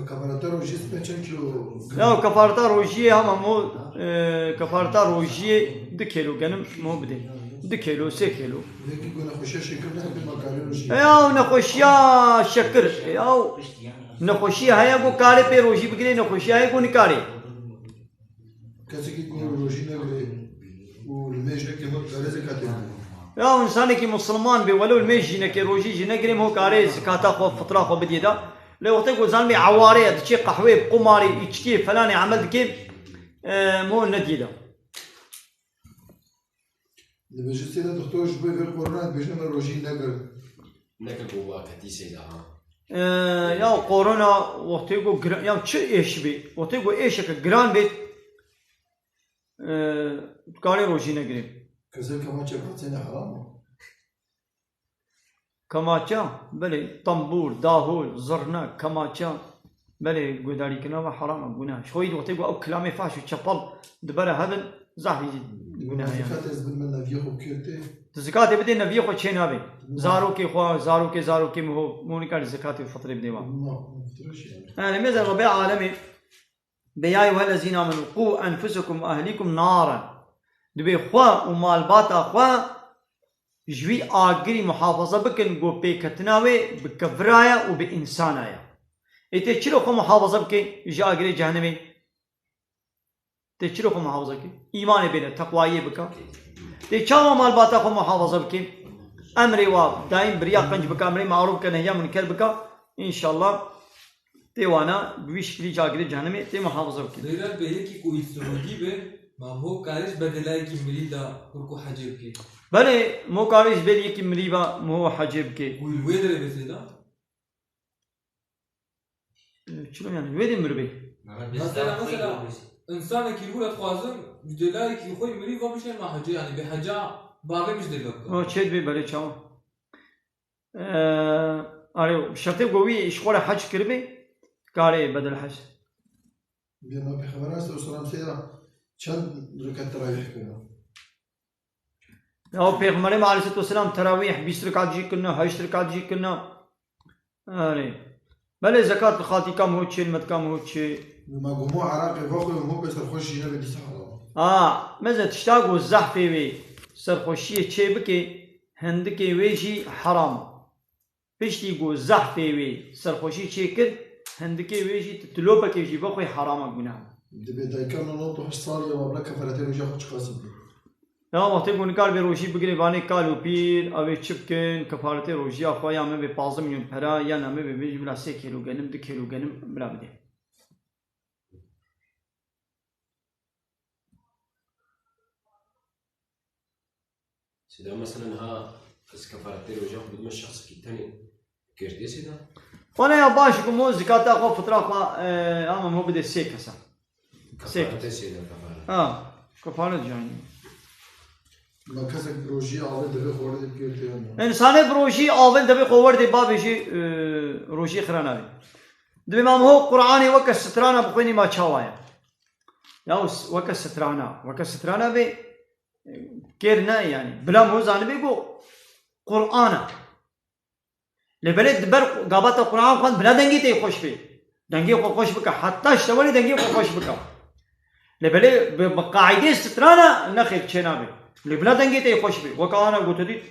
Kefareta rojiyê sibê çend kilo? Ya kefareta rojiyê hema mo, e, kefareta rojiyê du kilo genim mo bidê. Du kilo, sê kilo. Yekî ku nexweşiya şekir ne, hepê makarê rojiyê. Ya nexweşiya şekir, ya nexweşiya heye ku karê pê rojî bigirê, nexweşiya heye ku nikarê. Kesekî ku rojî negirê û li mêj neke, hot karê zekatê bidê. Ya insanekî musulman bê, welew li mêj jî neke, rojî jî negirê, hot karê zekata xwe, fitra xwe bidiyê de. Lê wextê ku zanibê eware ye, diçê qehweyê, bi qumarê, îçkiyê, felanê emel dike, e, mo nediyê de. Dibêje sêde doktor ji bo vê korona dibêje me rojî negir. Neke ku wa ketî sêde ha. Ee, ya korona wextê ku gira-, ya çi êş bê? Wextê ku êşeke giran bê, ee, tu karê rojî negirê. Kesê kemaçe patêne heram e? Kemaça, belê, tembûr, dahol, zirne, kemaça, belê, guhdarîkirina ve heram e, guneh. Ji xwe yî wextê ku ew kilamê fahş û çepel di ber e hebin, zehf yî guneh e. Zekatê ez bin me neviyê xwe kê tê? Tu zekatê bidê, neviyê xwe çê nabê. Na. Zarokê xwe, zarokê, zarokê min ho, min nikarî zekatê û fitrê bidê wan. Na, fitre şey. Yani, mêze Rebê alemê, Bê ya eyyuhellezîne amenu qû enfusekum ve ehlîkum naren. Dibê xwe û malbata xwe ji wî agirî muhafaza bikin, ku pêketina wê bi kevira ye û bi însana ye. Ê tê çilo xwe muhafaza bike ji agirê cehennemê? Tê çilo xwe muhafaza bike? Îmanê bêne, teqwayiyê bike. Tê çawa malbata xwe muhafaza bike? Emrê wa daîm biriya qenc bike, emrê marûf bike, nehya munker bike. Înşallah. Tê wana bi wî şiklî ji agirê cehennemê tê muhafaza bike. Leyla bê yekî ku îsrûdî be, ma ho karê ji bedelayekî mirî da hûrku hecê bike? Belê, mo karê ji ber yekî mirî va mo hecê bike. Ku li wê derê bê sêda? Çilo yani, wê dê mirî bê. Mesela, mesela, insanekî hûra dixwazin, ji delayekî xwe mirî va bişên ma hecê, yani bê heca bavê min ji dê bike. O çê dibê belê çawa? Eee, arê, şertê ku wî ji xwe re hec kiribê, karê bedel hec. Bê ma Pêxember aleyhisselatu vesselam seyda çend rekat terawîh kirina? Ya Pêxemberê me aleyhisselatu vesselam terawîh bîst rekat jî kirina, heşt rekat jî kirina. Arê. Belê zekat li xaltîka min ho çê, li metka min ho çê. Ma gomo Iraqê vexwe û ho pê serxweş jî nebe dîsa heram. A, meze tişta ku zehfê wê serxweşiyê çê bike, hindikê wê jî heram. Piştî ku zehfê wê serxweşî çêkir, hindikê wê jî tu tilopekê jî vexwî heram e, guneh e. Dibê dayika nod û heşt sal ya, wabla kefaretê roja xwe çiqas bû? Ya wextê ku nikar bê rojî bigirê, vanê kal û pîr, ew ê çi bikin, kefaretê rojiya xwe ya me bê pazdeh milyon pera, ya na me bê, bê jî bila sê kêlo genim, du kêlo genim bila bidê. Sêda, mesela niha ez kefaretê roja xwe bidime şexsekî tenê girtiyê sêda? Xwene ya baş ku mo zikata xwe, fitra xwe, e, ama mo bidê sê kesa. Sê kes. Kefaretê sêda, kefaret. Ha, kefaret yani. Ma kesek bi rojî avê devê xwe werdê girtiyê ne? Însanê bi rojî avê devê xwe werdê bavê jî, e, rojî xira nabê. Dibê ma ho Qur'anê weke strana bixwînî ma çawa ye? Ya s-, weke strana, weke strana bê, e, kêr ne yani. Bila ho zanibê ku Qur'an e. Lê belê di ber gabata Qur'an xwend bila dengê te xweş bê. Dengê xwe xweş bike. Heta ji tewerê dengê xwe xweş bike. Lê belê bi, bi qaîdê strana nexêr çênabe. Lê bila dengê te xweş bê. Weke ana gote dî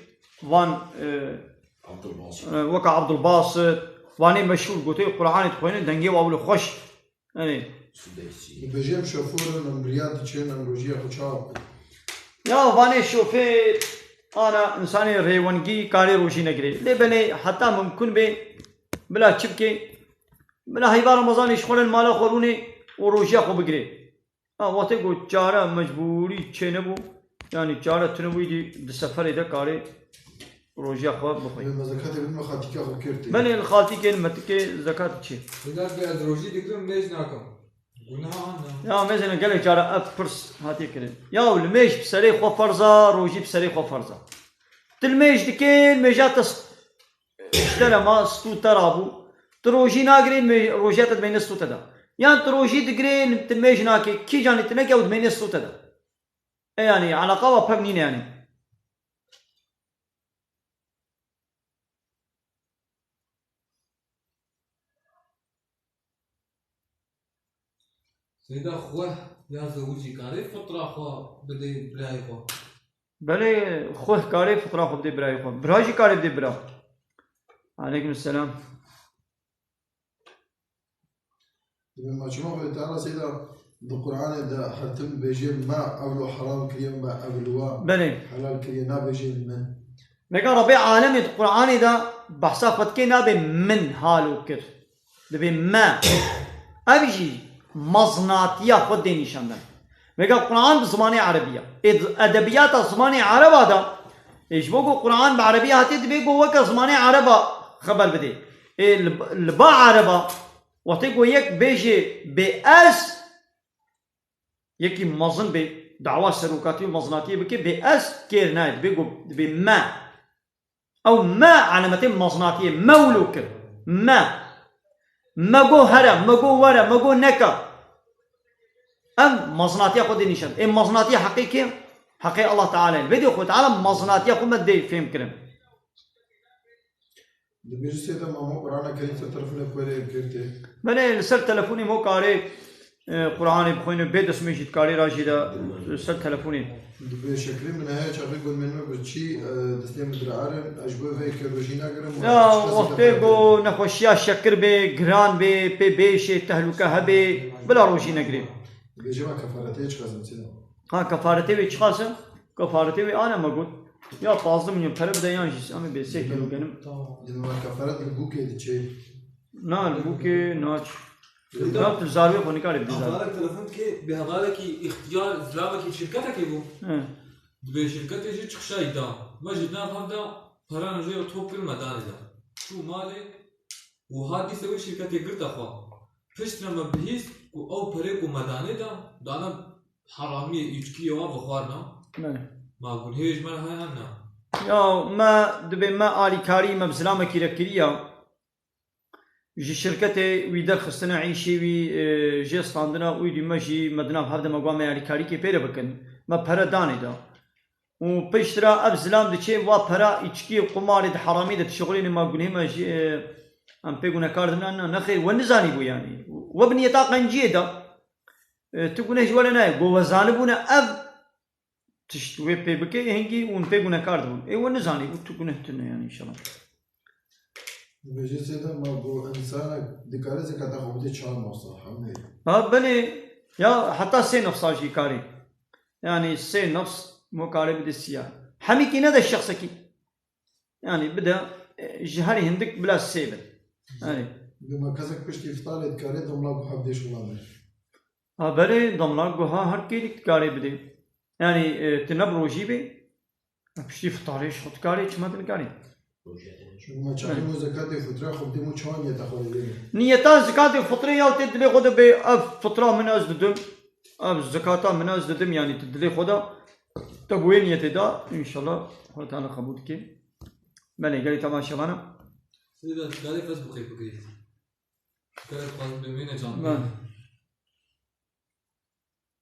van, e, Abdulbasit. E, weke Abdulbasit, vanê meşhûr gote Qur'anê dixwêne dengê wa wilo xweş. Erê. Sudeysi. Dibêjim şofêr em riya diçin, em rojiya xwe çawa bikin? Ya vanê şofêr ana insanê rêwengî karê rojî negirê. Lê belê heta mimkun bê bila çi bikê? Bila heyva Remezanê ji xwe li mala xwe rûnê û rojiya xwe bigirê. Ha, wextê ku çare mecbûrî çênebû, yanî çare tunebû, îdî di seferê de karê rojiya xwe bixwe. Lê me zekatê bidime xaltîka xwe kir tê. Belê li xaltîkê, li metikê zekat çi? Lê derdê ez rojî digirim, mêj nakim. Gunah an ne? Ya mêzêne gelek cara ev pirs hatiye kirin. Ya li mêj bi serê xwe ferz a, rojî bi serê xwe ferz a. Tu li mêj dikê, li mêja te s-, ji te re ma stû te rabû. Tu rojî nagirê, mê-, rojiya te di beyne stû te de. Yan tu rojî digirê, tu mêj nakê, kîjanî tu neke ew di beyne stû te de. E, yanî, eleqa wa pev nîne, yanî. Seyda, xweh ya zewicî karê fitra xwe bidê birayê xwe? Belê, xweh karê fitra xwe bidê birayê xwe. Bira jî karê bidê bira. Aleykum selam. Dibê ma çima Xwedê Teala seyda di Qur'anê de her tim dibêje me ewlo heram kiriye, me ewlo Belê. helal kiriye, nabêje min. Veka Rebê alemê di Qur'anê de behsa xwe dike, nabê min halo kir. Dibê me. Ev jî mezinatiya xwe dê nîşan de. Veka Qur'an bi zimanê erebî ye. Ê di edebiyata zimanê ereba de, ê ji bo ku Qur'an bi erebî hatiye, dibê ku weke zimanê ereba xeber bidê. Ê li, li ba ereba, wextê ku yek bêjê bê ez, yekî mezin bê, dawa serokatî û mezinatiyê bike, bê ez kêr nayê, dibê ku, dibê me. Ew me alametê mezinatiyê, me wilo kir. Me. Me go here, me go were, me go neke. Em mezinatiya xwe dê nîşan. Ê mezinatiya heqê kê? Heqê Allah Teala ye. Vê dê Xwedê Teala mezinatiya xwe me dê fêm kirin. Dibêjî sê de mamo Qur'ana Kerîm ser telefonê xwe rê girtê. Belê, li ser telefonê mo karê, e, Qur'anê bixwîne, bê destmêj jî dikarê ra jî de, e, ser telefonê. Dibê şekirê min heye, çaxê got, "Menî me bi çî, e, destê min dirarin, ez ji bo vê kê rojî nagirim." Ya, wextê go nexweşiya şekir bê, giran bê, pê bêşê, tehlûke hebê, bila rojî negirê. Dibêje me kefaretê çiqas in çi ne? Ha, kefaretê wê çiqas in? Kefaretê wê ana me got. Ya pazdeh milyon pere bide yan jî em ê bê sê kilo genim. Tamam. Dibê me kefaret li bûkê diçê. Na, li bûkê naç. Lê Na, tu zarwê xwe nikarê bidî zarwê. Hevalek telefon dike, bi hevalekî îxtiyar zilamekî şirketekê bû. He. Dibê şirketê jî çixşayî da. Me ji nav hev de perana jê re top kir me danê de. Çû malê, wiha dîse wê şirketê girte xwe. Piştre me bihîst ku ew perê ku me danê de, dane heramiyê, îçkiyê wan vexwarina. Me. Ma gunhê ji me re heye an na? Ya me dibê me alîkarî me bi zilamekî re kiriya. Ji şirketê wî derxistine, îşê wî, e, jê standina û dî me jî me di nav hev de me got me alîkarîkê pê re bikin. Me pere danê da. Û piştre ev zilam diçê va pera îçkî, qumarê, di heramî de dişixulîne, ma gunê me jî, e, em pê gunekar dibin an na? Nexêr, we nizanîbû yanî. We bi niyeta qenciyê da. E, tu guneh ji we re nayê. Go we zanibûne ev tişt wê pê bike, hingî hûn pê gunekar dibûn. Ê we nizanîbû, tu guneh tune yanî înşallah. Dibêje sê de ma got, însanek dikare zekata xwe bide çar nefsa, hemî. Ha, belê. Ya heta sê nefsa jî karê. Yanî sê nefs mo karê bide siya. Hemîkî nede şexsekî. Yanî bide, e, ji herî hindik bila sê bin. Yanî. Dema kesek piştî îftarê dikare demla guha bidê ji xwe ve. Ha, belê, demla guha her kêlik dikarê bidê. Yanî, e, tu ne bi rojî bê, piştî fitarê ji xwe dikarê, çima tu nikarî? Çima çaxê mu zekatê fitra xwe bidê, mu çawa niyeta xwe dê? Niyeta zekatê fitrê ya tê dilê xwe de bê, ev fitra min ez didim, ev zekata min ez didim, yanî tu dilê xwe de, te bi wê niyetê da, înşallah, Xwedê Teala qebûl dike. Belê, gelî temaşevana. Seyda, tu karê Facebookê bigirî. Kare xwest bimîne can. Ben.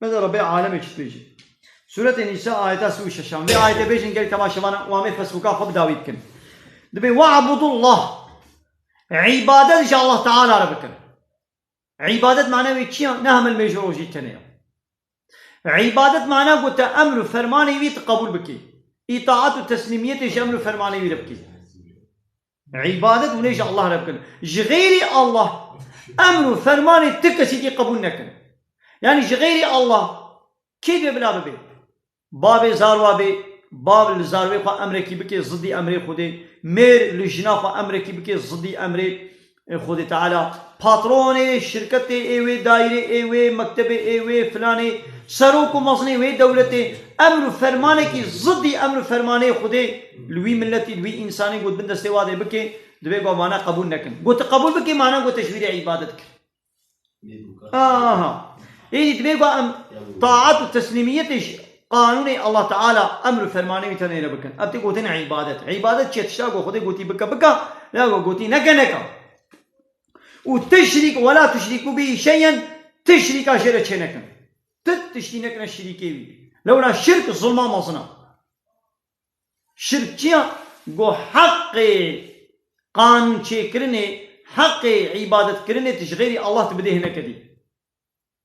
Mesela Rabbê alemê çi dibêje? Sûretê Nîsa ayeta sî û şeşan. Vê ayetê bêjin gelî temaşevana û em ê Facebooka xwe bi dawî bikin. Dibê "We'budullah." Îbadet ji Allah Teala re bikin. Îbadet mane wê çi ya? Ne hemil mêj û rojî tenê ya. Îbadet mane ku te emr û fermanê wî tu qebûl bikî. Îtaat û teslîmiyetê ji emr û fermanê wî re bikî. Îbadet hûn ê ji Allah re bikin. Ji xeyrî Allah emr û fermanê ti kesî dî qebûl nekin. Yanî ji xeyrî Allah kê divê bila bibê? Bavê zarwa bê, bav li zarwê xwe emrekî bike zidî emrê Xwedê, mêr li jina xwe emrekî bike zidî emrê, e, Xwedê Teala. Patronê şirketê ê wê, daîrê ê wê, mektebê ê wê, filanê, serok û mezinê wê dewletê emr û fermanekî zidî emr û fermanê Xwedê li wî miletî, li wî însanê got bin destê wadê bike, divê got mane qebûl nekin. Got tu qebûl bikî, mane got te ji wî re îbadet kir. Aha. Êdî divê ku em taat û teslîmiyetê ji qanûnê Allah Teala emr û fermanê wî tenê re bikin. Ev tê gotin îbadet. Îbadet çi ye? Tişta ku Xwedê gotî bike, bike, ya ku gotî neke, neke. Û tişrîk, "Wela tuşrîkû bî şeyen", tişrîka jê re çê nekin. Tu tiştî nekine şirîkê wî. Lewra şirk zulma mezin e. Şirk çi ya? Ku heqê qanûnçêkirinê, heqê îbadetkirinê tu ji xeyrî Allah tu bidê hineke dî.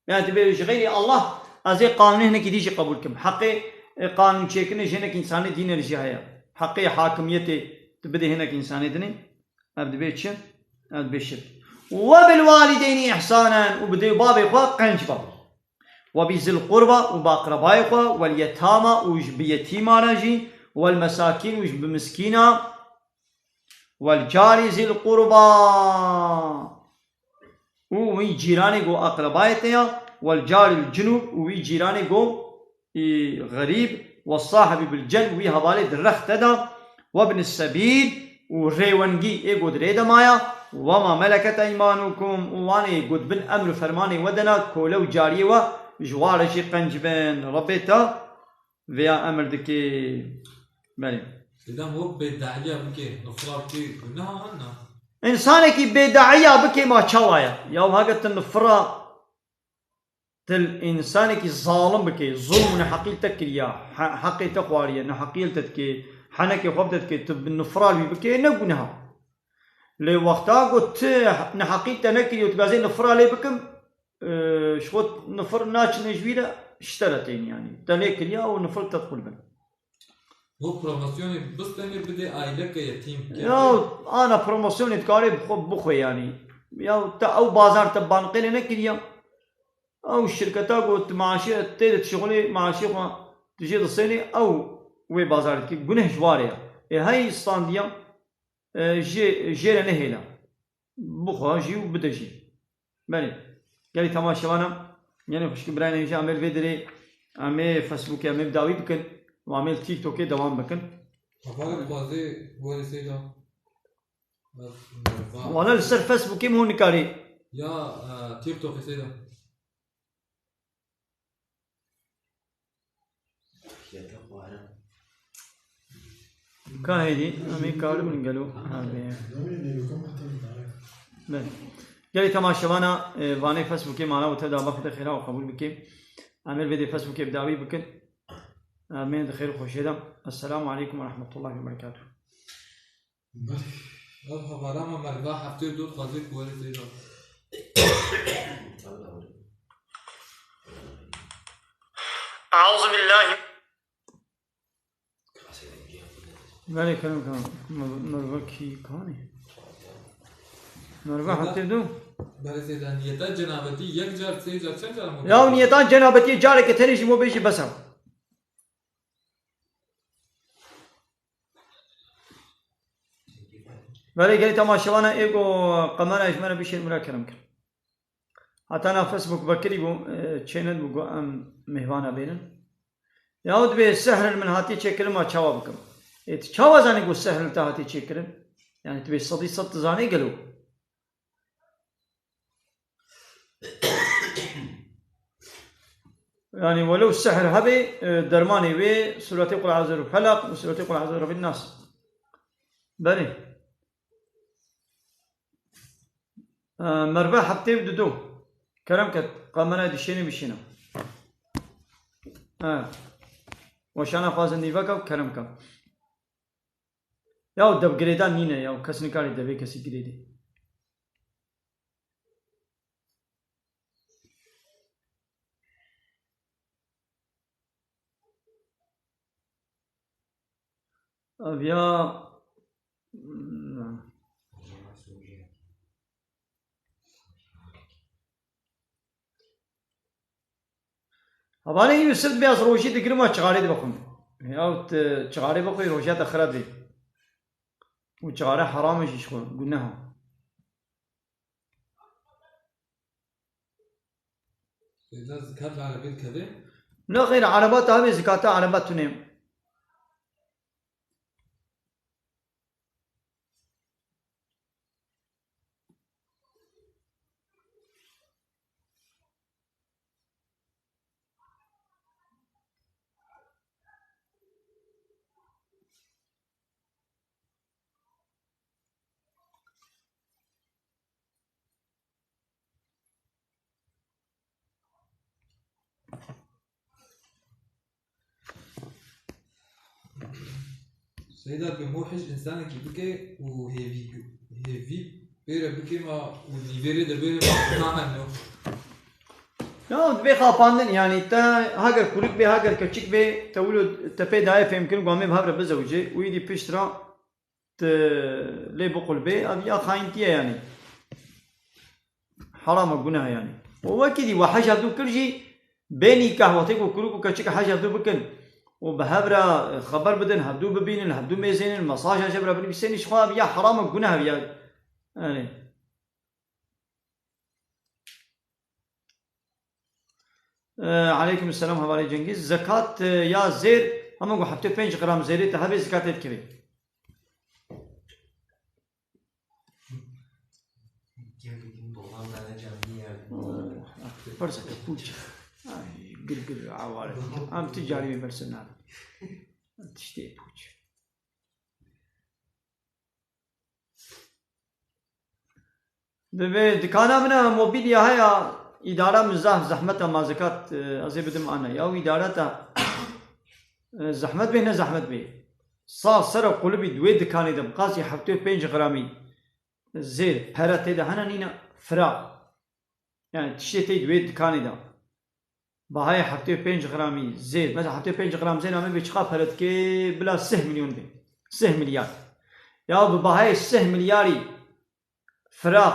Yani tu bê ji xeyrî Allah, ez ê qanûnê hinekî dî jî qebûl kim. Heqê, e, qanûnçêkirinê ji hinek însanê dî ne jî heye. Heqê hakimiyetê tu bidê hinek însanê dinê, ev dibe çi? Ev dibe şirk. "Ve bil walideyni ihsanen", û bi dê û bavê xwe qenc be. "Ve bi zil qurba", û bi aqrebayê xwe, "wel yetama", û ji bi yetîma re jî, "wel mesakîn", û ji bi miskîna, "wel carî zil qurba", û wî cîranê ku aqrebayê te ya, "wel caril cunub", û wî cîranê ku, î, xerîb, "we sahibî bil cenb", û wî hevalê di rex te de, "we bin sebîl", û rêwengî ê ku di rê de maya, "we ma meleket eymanukum", û wanê ku di bin emr û fermanê we de ne, kole û cariyê we, ji wa re jî qenc bin. Rebbê te vêya emir dike. Belê. Didem hop bêdehiya bike, nifra bike, guneha an na? Însanekî bêdehiya bike ma çawa ye? Ya heke tu nifra til însanekî zalim bike, zulm û neheqî li te kiriya, he-, heqê te xwariye, neheqî li te dike, henekê xwe bi te dike, tu bi nifra li wî bike, ne guneha. Lê wexta ku tu neheqî te nekiriye û tu bezê nifra lê bikim, e, ji xwe nifir naçine ji wî re, ji te re tên yanî. Te lê kiriya û nifir te qul bin. Bu promosyonê bistenê bidê aileke yetîm. Ya, ana promosyonê dikarê bi xwe bixwe yanî. Ya te ew bazar te banqê lê nekiriya. Ew şirketa ku tu maaşê tê de dişixulê, maaşê xwe tu jê disênê, ew wê bazar dikî. Guneh ji warê ya. Ê hey standiya, e, jê, jê re nehêla. Bixwe jî û bide jî. Belê. Gelî temaşevana, yanî xwişkî birayên hêja em ê li vê derê, em ê Facebookê em ê bi dawî bikin û em ê li TikTokê dewam bikin. Hevalê dixwazê gorê seyda. Wala li ser Facebookê min hûn nikarî. Ya, e, TikTokê seyda. Ka hêdî, em ê karibin gelo. Belê. Gelê temaşevana, e, vanê Facebookê mala û te da bexde xêra û qebûl bike. Em ê vê dê Facebookê bi dawî bikin. Em ê di xêr û xweşiyê de. Esselamu aleykum ve rahmetullahi ve berekatuhu. Belê. Ev hevala me meriva heftê û du dixwazê ku werê tê de. Eûzubillahî. Belê, kerem, kerem. Mer-, meriva kî kanî? Meriva heftê û du. Belê, seyda, niyeta cenabetî yek car, sê car, çend car mû? Ya, niyeta cenabetî careke tenê ji bo bêjî bes e. Belê gelî temaşevana ê ku qemera ji me re bişên min re kerem kir. Heta na Facebook vekirî bû, e, çê nedibû ku em mêhvana bênin. Yahu dibê sehr li min hatiye çêkirin, ma çawa bikim? Ê, tu çawa zanî ku sehr li te hatiye çêkirin? Yani tu bê sedî sed tu zanî gelo? Yani welew sehr hebê, e, dermanê wê suretê Qul Eûzû bi Felaq û suretê Qul Eûzû bi Rebbin Nas. Belê. E, Merve heftê û dido. Kerem ke, kamerayê dişênê bişîne. E, weşana xwazin nîveka û kerem ke. Ya dev girêdan nîne ya, kes nikarê devê kesî girêdê. Ev ya, Hevalê Yusuf dibê ez rojî digirim û çixarê dibixwim. Ya tu çixarê bixwî, roja te xirab bê. Û çixare heram e jî ji xwe, guneh e. Seyda, zikat ve erebet kevê? Ne xeyr, ereba te hebe zikata ereba tune. Seyda, bi muhiş insanekî bike û hêvî, hêvî pê re bike ma û nîvêrê de bê ma naheno. Ya, dibê xapandin, yanî te heger kurik bê, heger keçik bê, te wilo te pê daye fêmkirin ku em ê bi hev re bizewicê û îdî pişt re tu lê biqulbê, ev ya xayîntî ye yanî. Heram e, guneh e yanî. Û wekî dî we hej hevdû kir jî, bê nîkah wextê ku kurik û keçik hej hevdû bikin û bi hev re xeber bidin, hevdû bibînin, hevdû mêzênin, mesaja ji hev re binivîsênin, ji xwe ev ya heram e, guneh e ev ya. Yanî. Ee, Aleyküm selam, hevalê Cengiz. Zekat, e, ya zêr, hema ku heftê û pênc gram zêrê te hebe, zekatê dikeve. Bersa te pûç. Ay, gir gir, aware. Em tu carî bersa nade. Tiştê pûç. Divê dikana min e, mobilya heye, îdara min zaf zehmet e, ma zekat, e, ez ê bidim ana. Ya wî îdara te, e, zehmet bê, ne zehmet bê. Sa sere qulibî di wê dikanê de, bi qasî heftê û pênc gramî zêr, pere tê de hene nîne, firax. Yani tiştê tê di wê dikanê de. Bahayê heftê û pênc gramî zêr, mesela heftê û pênc gram zêr, em ê bê çiqa pere dike, bila sih milyon bê. Sih milyar. Ya bi bahayê sih milyarî firax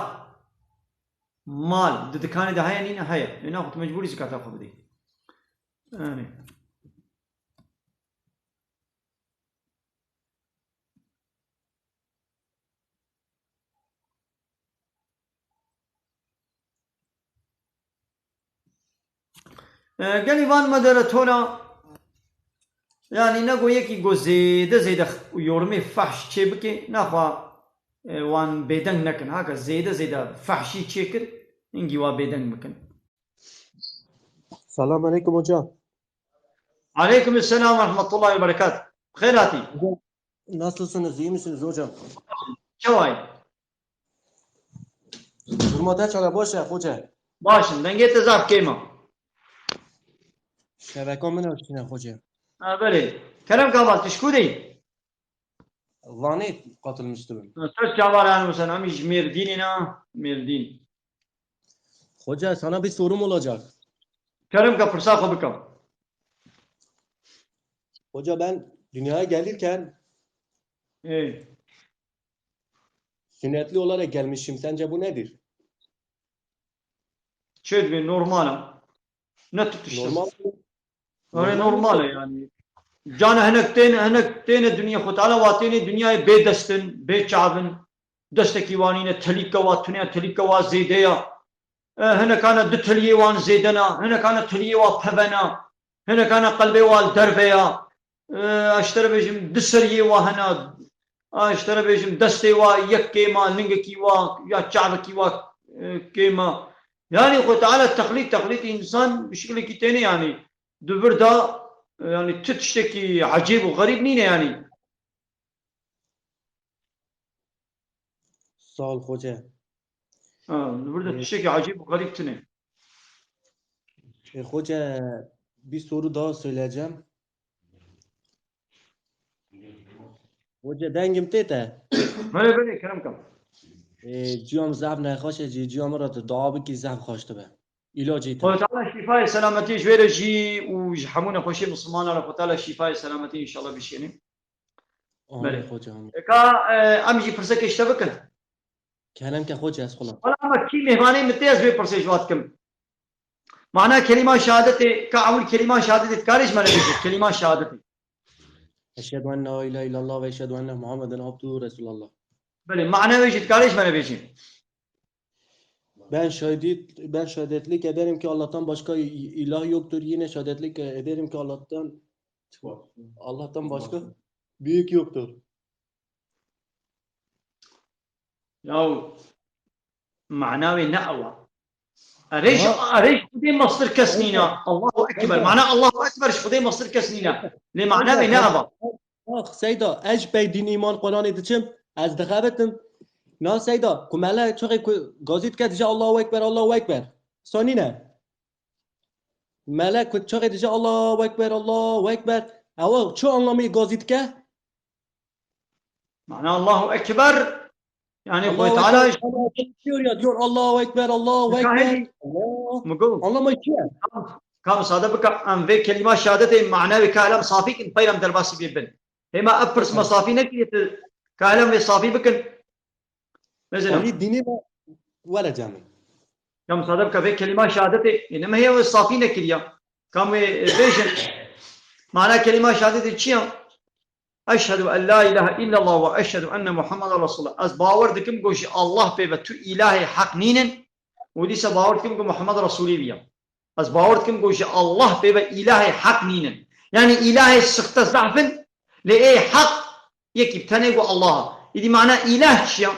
mal di dikanê de heye nîne? Heye. Ê naxwe tu mecbûrî zikata xwe bidî. Yani. E, gelî van moderatora, yani ne go yekî go zêde zêde x-, yorumê fehş çê bike, naxwa, e, wan bêdeng nekin. Haka zêde zêde fehşî çê kir, hingî wa bêdeng bikin. Selam aleyküm hoca. Aleyküm selam ve rahmetullahi ve berekat. Xêr hatî. Hocam, nasılsınız? İyi misiniz hocam? Çaway? Duruma te çala, baş e hoca? Baş in, dengê te zaf kêm e. Şebeka min ew tiştine hoca. Ha, belê. Kerem Kamal, tu ji ku de yî? Vanê katılmıştım. Söz çavar yani sen, em ji Mêrdînê ne? Mêrdîn. Hoca, sana bir sorum olacak. Kerem ke pirsa xwe bikim. Hoca, ben dünyaya gelirken Ê. sünnetli olarak gelmişim. Sence bu nedir? Çê dibê, normal e. Ne tutuştir. Normal. Öyle normal e yani. Cana hinek tên, hinek têne dinyê Xwe Teala wa têne dinyayê bê destin, bê çavin. Destekî wa nîne, telîka wa tune, telîka wa zêde ya. E, hinekane du teliyê wan zêde ne, hinekane teliyê wa peve ne, hinekane qelbê wa li derve ya. E, ez ji te re bêjim, du seriyê wa hene, ez ji te re bêjim, destê wa yek kêm e, lingekî wa ya çavekî wa, e, kêm e. Yani Xwe Teala texlît, texlît însan bi şiklekî têne yani. Di vir de, e, yani tu tiştekî ecêb û xerîb nîne yani. Sağ ol hoca. Ha, burada Ee, tiştekî acîb û xerîb tune. E, hoca, bir soru daha söyleyeceğim. Hoca, dengim tê te? Belê, belê, kerem kam. E, ciyam zaf nexweş e, cî, ciyam ra tu dua bikî, zaf xweş dibe. Îlacê te. Xwedê Teala şîfayê selametî ji wê re jî û ji hemû nexweşiyê misilmanan re Xwedê Teala şîfayê selametî înşallah bişêne. Amin, belê, hoca, amin. Eka, e, em jî pirsekê ji te bikin. Kerem ke, hoca, ez xwe la. Wala, ama kî mêvanê min tê, ez wê pirsê ji wa dikim. Mana kelîma şehadetê, ka ewil kelîma şehadetê dikarê ji me re bêje, kelîma şehadetê. Eşhedü en la ilahe illallah ve eşhedü enne Muhammeden abduhu Resulallah. Belê, mana wê jî dikarê ji me re bêje. Ben şahitlik, ben şahitlik ederim ki Allah'tan başka i-, ilah yoktur. Yine şahitlik ederim ki Allah'tan, Allah'tan başka büyük yoktur. Yaw, mana wê ne ew a. Erê ji, ha, erê ji Xwedê mestir kes nîne. Allahu Ekber. Seyda. Mana Allahu Ekber ji Xwedê mestir kes nîne. Lê mana wê ne ew a. Ax, Seyda, ez ji pey dîn, îman, Quranê diçim, ez dixebitim. Na Seyda, ku mele çaxê ku gazî dike dije Allahu Ekber, Allahu Ekber. Sanî ne. Mele ku çaxê dije Allahu Ekber, Allahu Ekber. Ewa çi anlamê gazî dike? Mana Allahu Ekber. Yani Xwedê Teala diyor ya, diyor Allahu Ekber, Allahu Ekber. Anlamı çi ye? Ka misade bika, em vê kelîma şehadetê manevê ka helem safî kin, peyram derbasî bê bin. Hêma ev pirs me safî nekiriye, tu ka helem vê safî bikin. Mesela. Alî dînê me were camê. Ka misade bika, vê kelîma şehadetê, ê, ne me heye wê safî nekiriya. Kam wê, e, bêjin. Mana kelîma şehadetê çi ya? Eşhedü en la ilahe illallah ve eşhedü enne Muhammeden Resulullah. Ez bawer dikim ku ji Allah pê ve tu îlahê heq nînin û dîsa bawer dikim ku Muhammed Resulî bîya. Ez bawer dikim ku ji Allah pê ve îlahê heq nînin. Yani îlahê sixte zehf in, lê ê heq yekî tenê ku Allah. Îdî mana îlah çi ya?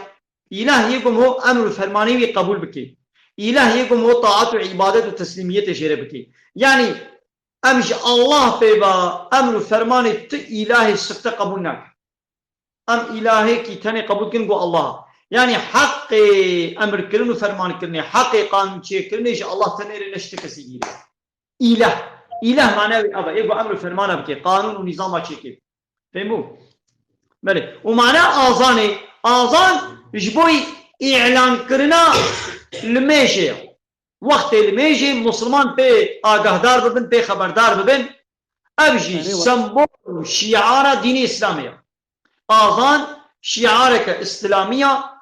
Îlah yê ku mo emr û fermanê wî qebûl bikê. Îlah yê ku mo taat û îbadet û teslîmiyetê jê re bikê. Yani em ji Allah pê ve emr û fermanê tu îlahê sixte qebûl nakin. Em îlahêkî tenê qebûl dikin ku Allah. Yani heqê emirkirin û fermankirinê, heqê qanûnçêkirinê ji Allah tenê re ne ji ti kesî gîrê. Îlah. Îlah mane wê ev e. Ê ku emr û fermana bike, qanûn û nîzama çêke. Fêm bû? Belê. Û mane azanê, azan ji bo îlankirina limêjê ye. Wextê limêjê Musulman pê agahdar bibin, pê xeberdar bibin, ev jî sembol û şiara dînê Îslamê ye. Azan şiareke Îslamî ya,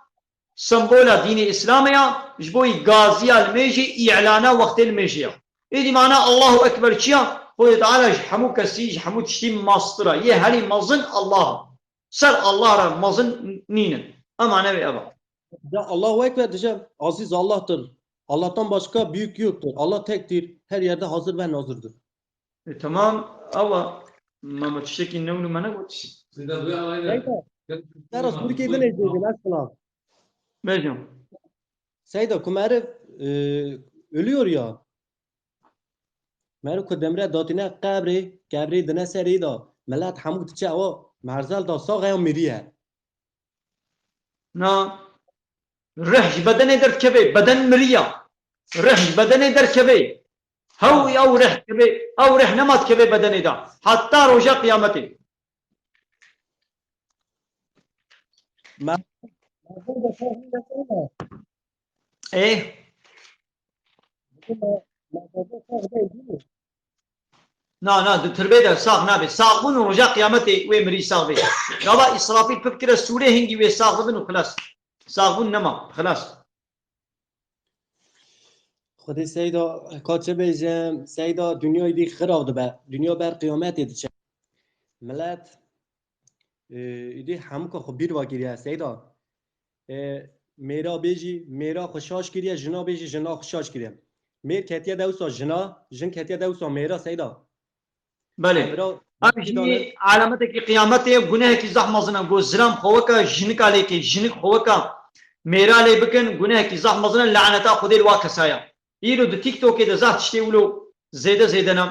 sembola dînê Îslamê ya, ji bo gaziya limêjê, îlana wextê limêjê ya. Êdî mana Allahu Ekber çi ya? Xwedê Teala ji hemû kesî, ji hemû tiştî mastir e. Yê herî mezin Allah e. Ser Allah re mezin nînin. Ema newê ev e. De Allahu Ekber dije, aziz Allah'tır. Allah'tan başka büyük yoktur. Allah tektir. Her yerde hazır ve nazırdır. E, tamam, ama, ama tiştekî newno me negot. Seyda, Seyda, te ra sûrikê binê dêdin, ez silav. Bêjim. Seyda, ku meriv, e, ölüyor ya. Meriv ku demre datîne qebrê, qebrê dine serê da. Millet hemû diçe o merzel da sax e ya miriye. Na, rih ji bedenê derdikeve, beden miriya. Rih ji bedenê derkeve. Hew ew rih dikeve, ew rih nema dikeve bedenê de. Heta roja qiyametê. Me-, Ê? Na, na, di tirbê de sax nabe. Saxbûn û roja qiyametê wê mirî sax bê. Gava Îsrafîl pir bikire sûrê hingî wê sax bibin û xilas. Saxbûn nema, xilas. Xwedê Seyda, ka çi bêjim, Seyda dinya îdî xirav dibe. Dinya ber qiyametê diçe. Milet, e, îdî hemûka xwe bîr va kiriye, Seyda. E, mêra bêjî, mêra xwe şaş kiriye, jina bêjî, jina xwe şaş kiriye. Mêr ketiye dewsa jina, jin ketiye dewsa mêra, Seyda. Belê. Ev jî alametekî qiyametê ye, gunehekî zehf mezin e. Go zilam xwe weke jinika lê ke, jinik xwe weke mêra lê bikin, gunehekî zehf mezin e, laneta Xwedê li wa kesa ye. Îro di TikTokê de zehf tiştê wilo zêde zêde ne.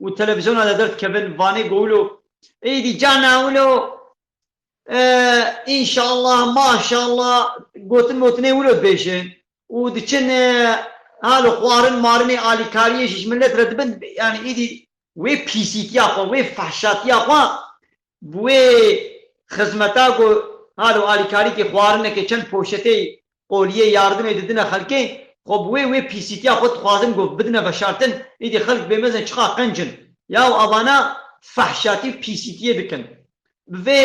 Û televizyona de derdikevin, vanê go wilo, êdî cana wilo, e, înşallah, maşallah, gotin motinê wilo dibêjin. û diçin, e, halo xwarin marinê alîkariyê jî ji milet re dibin, yani îdî wê pîsîtiya xwe, wê fehşatiya xwe bi wê xizmeta ku halo alîkarîkê xwarinekê çend poşetê qoliyê yardimê didine xelkê, xwe bi wê, wê pîsîtiya xwe dixwazin ku bidine veşartin, îdî xelk bê mezin çiqa qenc in. Ya avana fehşatî û pîsîtiyê dikin. Bi vê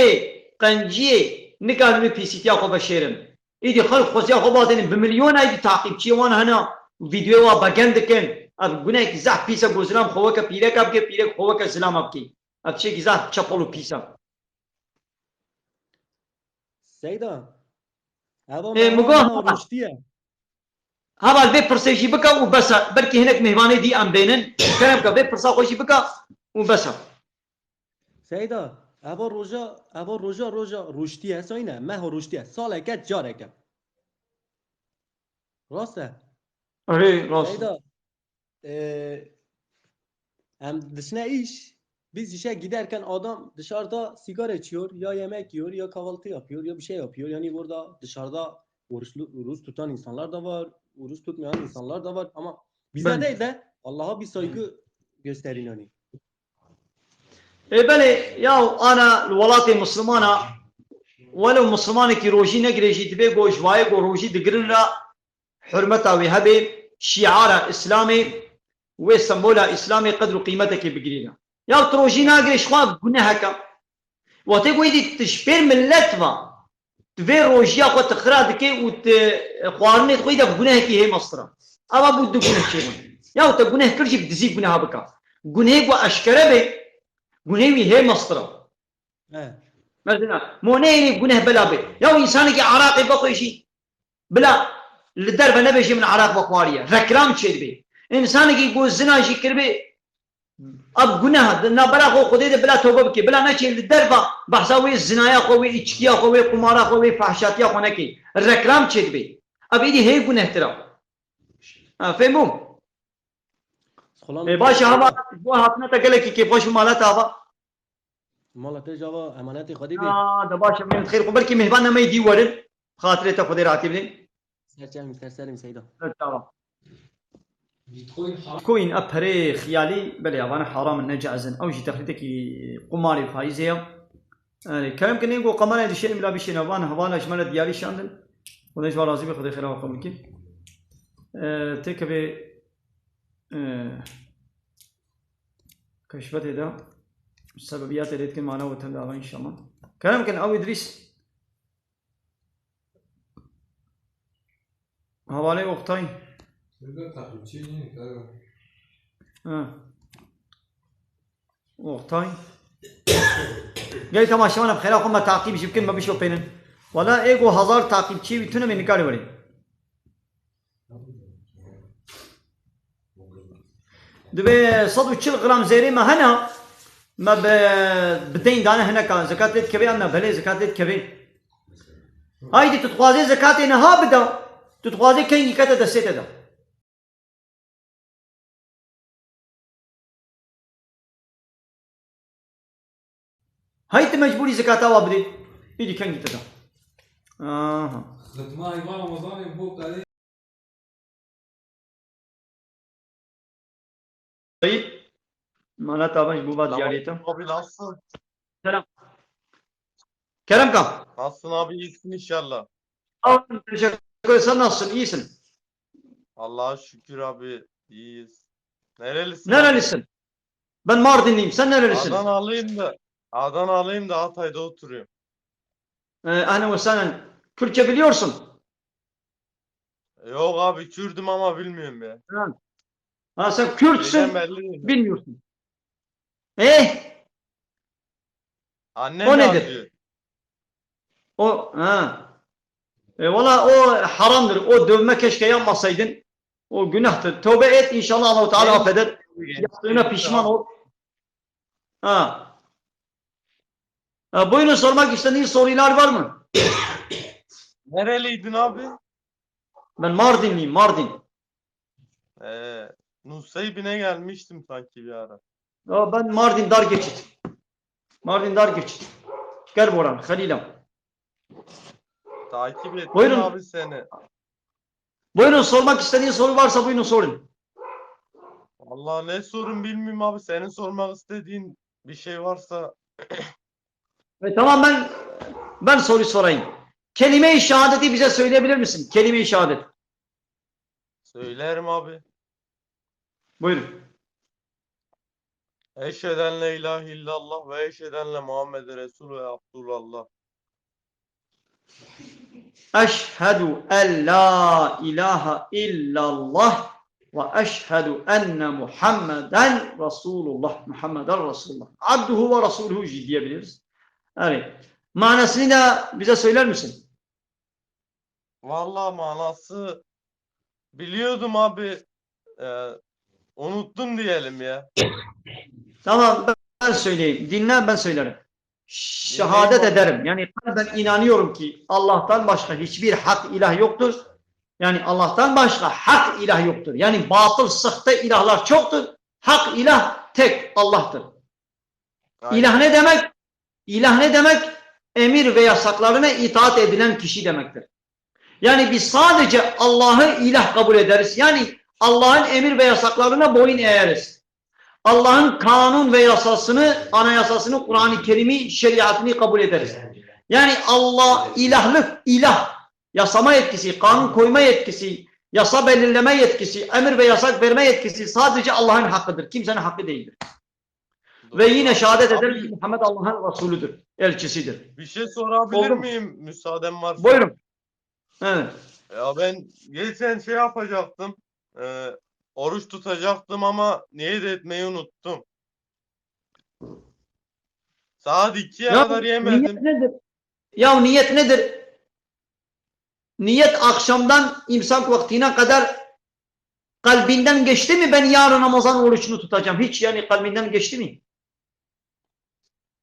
qenciyê nikarin wê pîsîtiya xwe veşêrin. Îdî xelk xweziya xwe batênin bi milyona îdî taqîbçiyê wan hene, vîdeoya wan begen dikin. Ev gunehekî zehf pîs e ku zilam xwe weke pîreka bike, pîrek xwe weke zilama bike. Ev tiştekî zehf çepol û pîs e. Seyda, eva Ê, mehwana Mugo, hava. Rûştî ye. Heval vê pirsê jî bike û bes e. Belkî hinek mêvanê dî em bênin. Kerem ke vê pirsa xwe jî bike û bes e. Seyda, eva roja, eva roja, roja rûştî ye. Soyne, meho rûştî ye. Saleke careke. Rast e. Erê, rast e. Seyda, e, em diçine iş, biz işe giderken adam dışarıda sigara içiyor, ya yemek yiyor, ya kahvaltı yapıyor, ya bir şey yapıyor. Yani orada dışarıda oruçlu, oruç tutan insanlar da var, oruç tutmayan insanlar da var. Ama bize Ben- değil de Allah'a bir saygı gösterin yani. Ê belê, ya ana li welatê Mislimana, welew Mislimanekî rojî negire jî, divê ku ji wayê ku rojî digirin re hurmeta wê hebe, şiara Îslamê, wê sembola Îslamê qedr û qîmetekê bigirîne. Ya tu rojî nagirê, ji xwe guneheke. Wextê ku êdî tu ji pêr millet ve, tu vê rojiya xwe tu xira dikê û tu xwarinê xwe de gunehekî hê mestir e. Eva bû du guneh çêbûn. Ya te guneh kir jî bi dizî guneha bike. Gunehê ku eşkere be, gunehê wî hê mestir e. He. Mesela, moneyê guneh bela be. Ya însanekî eraqê bixwe jî, bila li derve nebêje min eraq vexwariye. Reklam çêdibe. Însanekî ku zina jî kiribe, ev guneh e. Di navbera xwe Xwedê de bila tobe bike. Bila neçê li derve behsa wê zinaya xwe, wê îçkiya xwe, wê qumara xwe, wê fehşatiya xwe neke. Reklam çêdibe. Ev êdî hê gunehtir e. Ha, fêm bû? Ê, baş e, hava, ji bo hatina te gelekî kêfxweş bû, mala te ava. Mala te ji ava emanetê Xwedê bê. Ha, de baş e, min xêr xwe belkî mêhvan nemeyî dî werin. Xatirê te Xwedê rahatî bidin. Ser çavim, ser serîm Seyda. Ser çava. Bitcoin, ev perê xiyalî, belê, avana haram in, ne caiz in. Ew jî texlîtekî qumarê faîzê ye. Yani, kerem kin, ê ku kamerayê dişênin bila bişêne van, hevala ji me re diyarî şandin. Xwedê ji wan razî be, Xwedê xêra we qebûl kî. Ee, têkevê, ee, keşfetê de, sebebiyatê lê dikin, mana we tevde ava înşallah. Kerem kin, ew Îdrîs. Hevalê Oktay. Serdar takipçi yine, galiba. Ha. Oktay. Gel temaşevan, bi xêra xwe me taqîb jî bikin, me bişopênin. Wela ê ku hezar taqîbçiyê wî tune me nikarî werê. Divê sed û çil gram zêrê me hene, me bi, bi deyn dane hineka, zekat lê dikeve yan na? Belê, zekat lê dikeve. Haydî tu dixwazê zekatê niha bida, tu dixwazê kengî kete destê te de. Hey, tu mecbûrî zekata wa bidê. Îdî kengî te da. Aha. Xitma heyvan Ramazanê bo qedê. Hey, mana tavan ji bo va diyarê te. Abi, nasılsın? Selam. Kerem ka. Nasılsın abi, iyisin inşallah. Sağ olun, teşekkür ederim. Sen nasılsın? İyisin. Allah'a şükür abi, iyiyiz. Nerelisin abi? Nerelisin? Ben Mardinliyim. Sen nerelisin? Adanalıyım da, Adanalıyım da Hatay'da oturuyorum. Ee, ahlen ve sahlen. Kürtçe biliyorsun. Yok abi, Kürdüm ama bilmiyorum ya. Ha. Ha, sen Kürtsün, Şeyden belli değil. Bilmiyorsun. Eh? Annem O nedir? yazıyor. O, ha. E, valla o haramdır. O dövme keşke yapmasaydın. O günahtır. Tövbe et, inşallah Allahu Teala Neyse. affeder. Yaptığına pişman ol. Ha. Ha, buyurun, sormak istediğiniz sorular var mı? Nereliydin abi? Ben Mardinliyim, Mardin. Ee, Nusaybin'e gelmiştim sanki bir ara. Ya ben Mardin Dargeçit. Mardin Dargeçit. Gerboran, Halila. Takip ettim Buyurun. abi seni. Buyurun, sormak istediğin soru varsa buyurun sorun. Vallahi ne sorun bilmiyorum abi. Senin sormak istediğin bir şey varsa. E, tamam, ben ben soru sorayım. Kelime-i şehadeti bize söyleyebilir misin? Kelime-i şehadet. Söylerim abi. Buyurun. Eşhedü en la ilahe illallah ve eşhedü enne Muhammeden Resulü ve Abdullah. Eşhedü en la ilahe illallah ve eşhedü enne Muhammeden Resulullah. Muhammeden Resulullah. Abduhu ve Resuluhu diyebiliriz. Yani manasını da bize söyler misin? Vallahi manası biliyordum abi. Ee, unuttum diyelim ya. Tamam, ben söyleyeyim. Dinle, ben söylerim. Şehadet ederim. Yani kalben inanıyorum ki Allah'tan başka hiçbir hak ilah yoktur. Yani Allah'tan başka hak ilah yoktur. Yani batıl, sahte ilahlar çoktur. Hak ilah tek Allah'tır. Aynen. İlah ne demek? İlah ne demek? Emir ve yasaklarına itaat edilen kişi demektir. Yani biz sadece Allah'ı ilah kabul ederiz. Yani Allah'ın emir ve yasaklarına boyun eğeriz. Allah'ın kanun ve yasasını, anayasasını, Kur'an-ı Kerim'i, şeriatını kabul ederiz. Yani Allah ilahlık, ilah, yasama yetkisi, kanun koyma yetkisi, yasa belirleme yetkisi, emir ve yasak verme yetkisi sadece Allah'ın hakkıdır. Kimsenin hakkı değildir. Ve Doğru yine abi. şehadet Abi, ederim ki Muhammed Allah'ın Resulüdür, elçisidir. Bir şey sorabilir Oldu mu? Miyim müsaaden varsa? Buyurun. Evet. Ya ben geçen şey yapacaktım. E, oruç tutacaktım ama niyet etmeyi unuttum. Saat ikiye Ya kadar yemedim. Niyet nedir? Ya niyet nedir? Niyet akşamdan imsak vaktine kadar kalbinden geçti mi, ben yarın Ramazan orucunu tutacağım? Hiç, yani kalbinden geçti mi?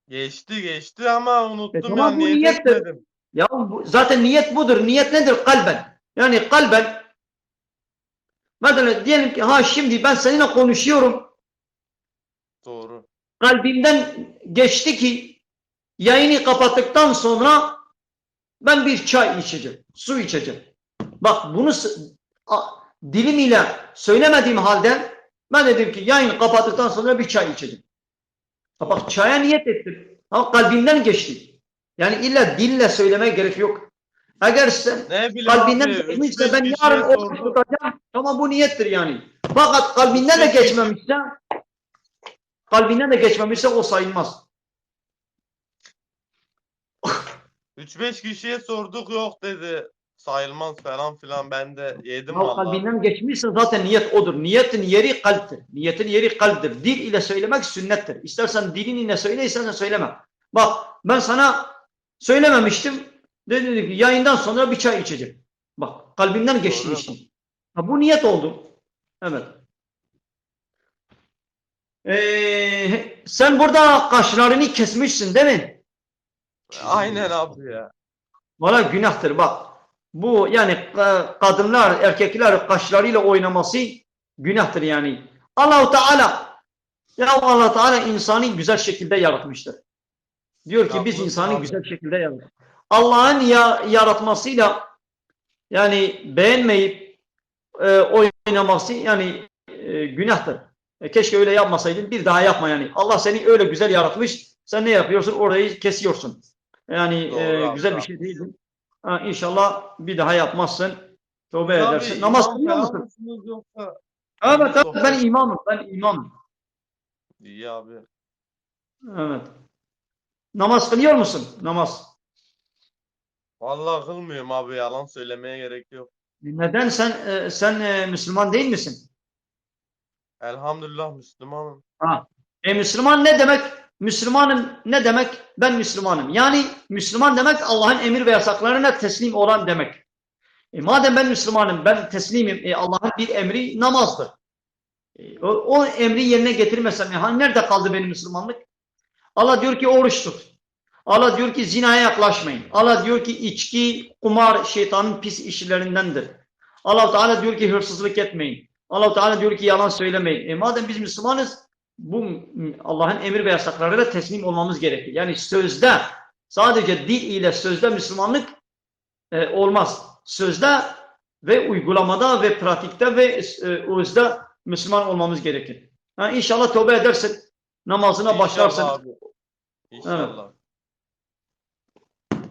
Geçti geçti ama unuttum E, tamam, yani bu niyet niyettir. etmedim. Ya bu, zaten niyet budur. Niyet nedir? Kalben. Yani kalben. Mesela diyelim ki ha şimdi ben seninle konuşuyorum. Doğru. Kalbimden geçti ki yayını kapattıktan sonra ben bir çay içeceğim, su içeceğim. Bak bunu s- a- dilim ile söylemediğim halde ben dedim ki yayını kapattıktan sonra bir çay içeceğim. Ha bak, çaya niyet ettim. Ama kalbimden geçti. Yani illa dille söylemeye gerek yok. Eğer sen Ne bileyim kalbinden abi, üç geçmişse beş ben kişiye yarın oruç sordum. Tutacağım, tamam, bu niyettir yani. Fakat kalbinden de Üç beş kişi- geçmemişse kalbinden de geçmemişse o sayılmaz. Üç beş kişiye sorduk, yok dedi. Sayılmaz falan filan. Ben de yedim Ya vallahi. Kalbinden geçmişse zaten niyet odur. Niyetin yeri kalptir. Niyetin yeri kalptir. Dil ile söylemek sünnettir. İstersen dilin ile söyle, istersen söyleme. Bak ben sana söylememiştim. Dedi ki yayından sonra bir çay içeceğim. Bak kalbimden geçti Doğru. Işte. Ha, bu niyet oldu. Evet. Ee, sen burada kaşlarını kesmişsin değil mi? Aynen abi ya. Valla günahtır bak. Bu yani e, kadınlar, erkekler kaşlarıyla oynaması günahtır yani. Allahu Teala, ya Allah Teala insanı güzel şekilde yaratmıştır. Diyor ki biz Haklısın insanı abi. Güzel şekilde yarattık. Allah'ın ya, yaratmasıyla yani beğenmeyip e, oynaması yani e, günahtır. E, keşke öyle yapmasaydın, bir daha yapma yani. Allah seni öyle güzel yaratmış, sen ne yapıyorsun? Orayı kesiyorsun. Yani Doğru e, abi, güzel bir doğru. Şey değil. Ha, inşallah bir daha yapmazsın. Tövbe Abi, edersin. Namaz imam kılıyor falan musun? Mısınız yoksa Evet, bir evet, ben sohbet? imamım. Ben imamım. İyi abi. Evet. Namaz kılıyor musun? Namaz. Vallahi kılmıyorum abi, yalan söylemeye gerek yok. Neden sen e, sen e, Müslüman değil misin? Elhamdülillah Müslümanım. Ha. E, Müslüman ne demek? Müslümanım ne demek? Ben Müslümanım. Yani Müslüman demek Allah'ın emir ve yasaklarına teslim olan demek. E, madem ben Müslümanım, ben teslimim. E, Allah'ın bir emri namazdır. E, o, o emri yerine getirmesem, e, ha, nerede kaldı benim Müslümanlık? Allah diyor ki oruç tut. Allah diyor ki zinaya yaklaşmayın. Allah diyor ki içki, kumar şeytanın pis işlerindendir. Allah Teala diyor ki hırsızlık etmeyin. Allah Teala diyor ki yalan söylemeyin. E, madem biz Müslümanız, bu Allah'ın emir ve yasaklarına teslim olmamız gerekir. Yani sözde, sadece dil ile sözde Müslümanlık e, olmaz. Sözde ve uygulamada ve pratikte ve, e, özde Müslüman olmamız gerekir. Ha, inşallah tövbe edersin, namazına başlarsın. İnşallah abi. İnşallah.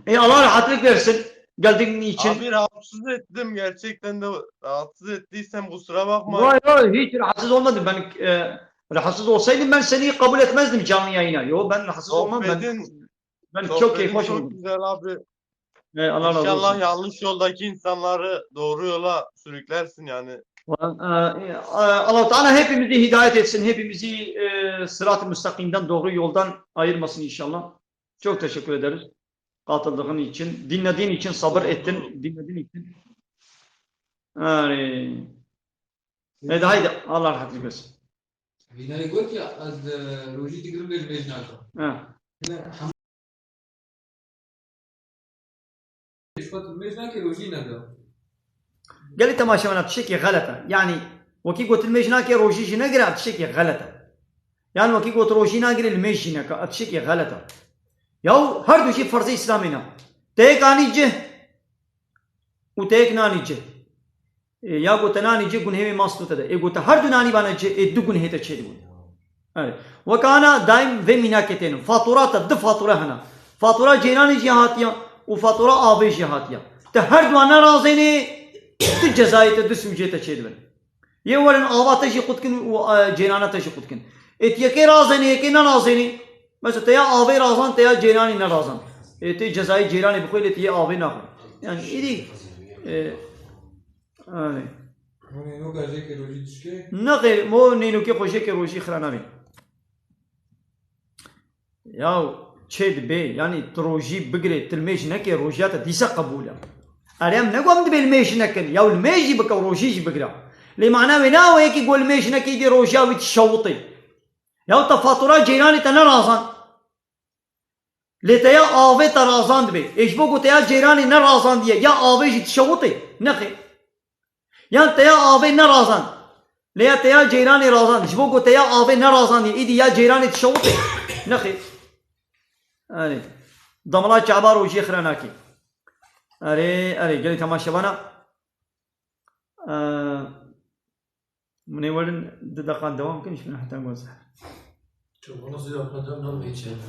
Evet. E, Allah rahatlık versin geldiğin için. Abi rahatsız ettim, gerçekten de rahatsız ettiysem kusura bakma. Yok, yok, hiç rahatsız olmadım. Ben, e, rahatsız olsaydım ben seni kabul etmezdim canlı yayına. Yok, ben rahatsız olmam. Ben, sohbetin, ben çok keyif hoş oldum. Sohbetin çok güzel abi. E, Allah razı olsun. İnşallah yanlış yoldaki insanları doğru yola sürüklersin yani. E, e, Allah Teala hepimizi hidayet etsin, hepimizi, e, sırat-ı müstakimden, doğru yoldan ayırmasın inşallah. Çok teşekkür ederiz. Katıldığın için, dinlediğin için, sabır ettin, dinlediğin için. Yani, haydi, haydi, Allah rahatlık versin. Vînayê got ya, ez, e, rojî digirim, bêj bêj nakim. Ha. Ji xwe tu mêj nake, rojî neke. Gelî temaşevana tiştekî xelet e. Yanî wekî got tu mêj nake, rojî jî negire, ev tiştekî xelet e. Yan wekî got rojî nagirê, li mêj jî neke, ev tiştekî xelet e. Yaw her du jî ferzê Îslamê ne. Te yek anî cih û te yek nanî cih. Ê, ya ku te nanî cih, gunhê wê mast û te de. Ê, ku te her du nanî bane cih, ê du gunhê te çêdibûn. Erê. Wek ana daîm vê mînakê tênin. Fatura te, du fatura hene. Fatura cêranê jî hatiye û fatura avê jî hatiye. Te her duan nerazênê, du cezayê te, du sûcê te çêdibin. Yê werin ava te jî qut kin û, e, cêrana te jî qut kin. Ê, tu yekê razênê, yekê nerazênê. Mesela te ya avê razand, te ya cêranê nerazand. Ê, tê cezayê cêranê bixwe, lê tu yê avê naxwe. Yani, îdî, e, Anê. Mo nênoka jêkê rojî dişkê? Nexêr, mo nênokê xwe jêkê rojî xira nabî. Yaw, çê dibê, yanî tu rojî bigirê, tu li mêj nekê, rojiya te dîsa qebûl e. Erê, em negot em dibê li mêj nekin, yaw li mêj jî bike û rojî jî bigire. Lê mana wê ne awe yekî got li mêj nekê, dê rojiya wî dişewitê. Yaw te fatura ceyranê te nerazand. Lê te ya avê te razand bê. Ê ji bo ku te ya ceyranê nerazandiye, ya avê jî dişewitê? Nexêr. Yan te ya avê nerazand. Lê ya te ya ceyranê razand. Ji bo ku te ya avê nerazandiye, îdî ya ceyranê dişewitê? Nexêr. Erê. Damla çaba rojiyê xira nakê. Erê, erê, gelê temaşevana. Ee, Min ê werin du deqan dewam bikin, ji min heta got zehir. Çok nasıl yapacağım, lan ne içeceğim?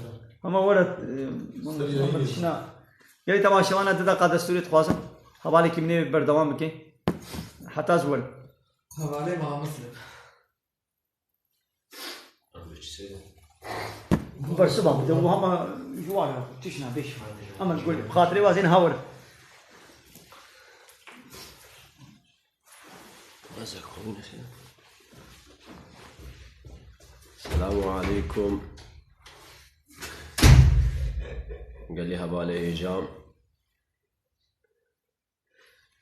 Ama were, e, Muhammed, şina. Gelî temaşevana du deqa destûrê dixwazim. Hevalekî min ê berdewam bike. Heta ez werim. Hevalê Mamis e. Bersiva bide, û hema ji wan re tişna bêş. Ama gul, bi xatirê wazên ha werin. Selamu aleykum. Gelî hevalê hêja.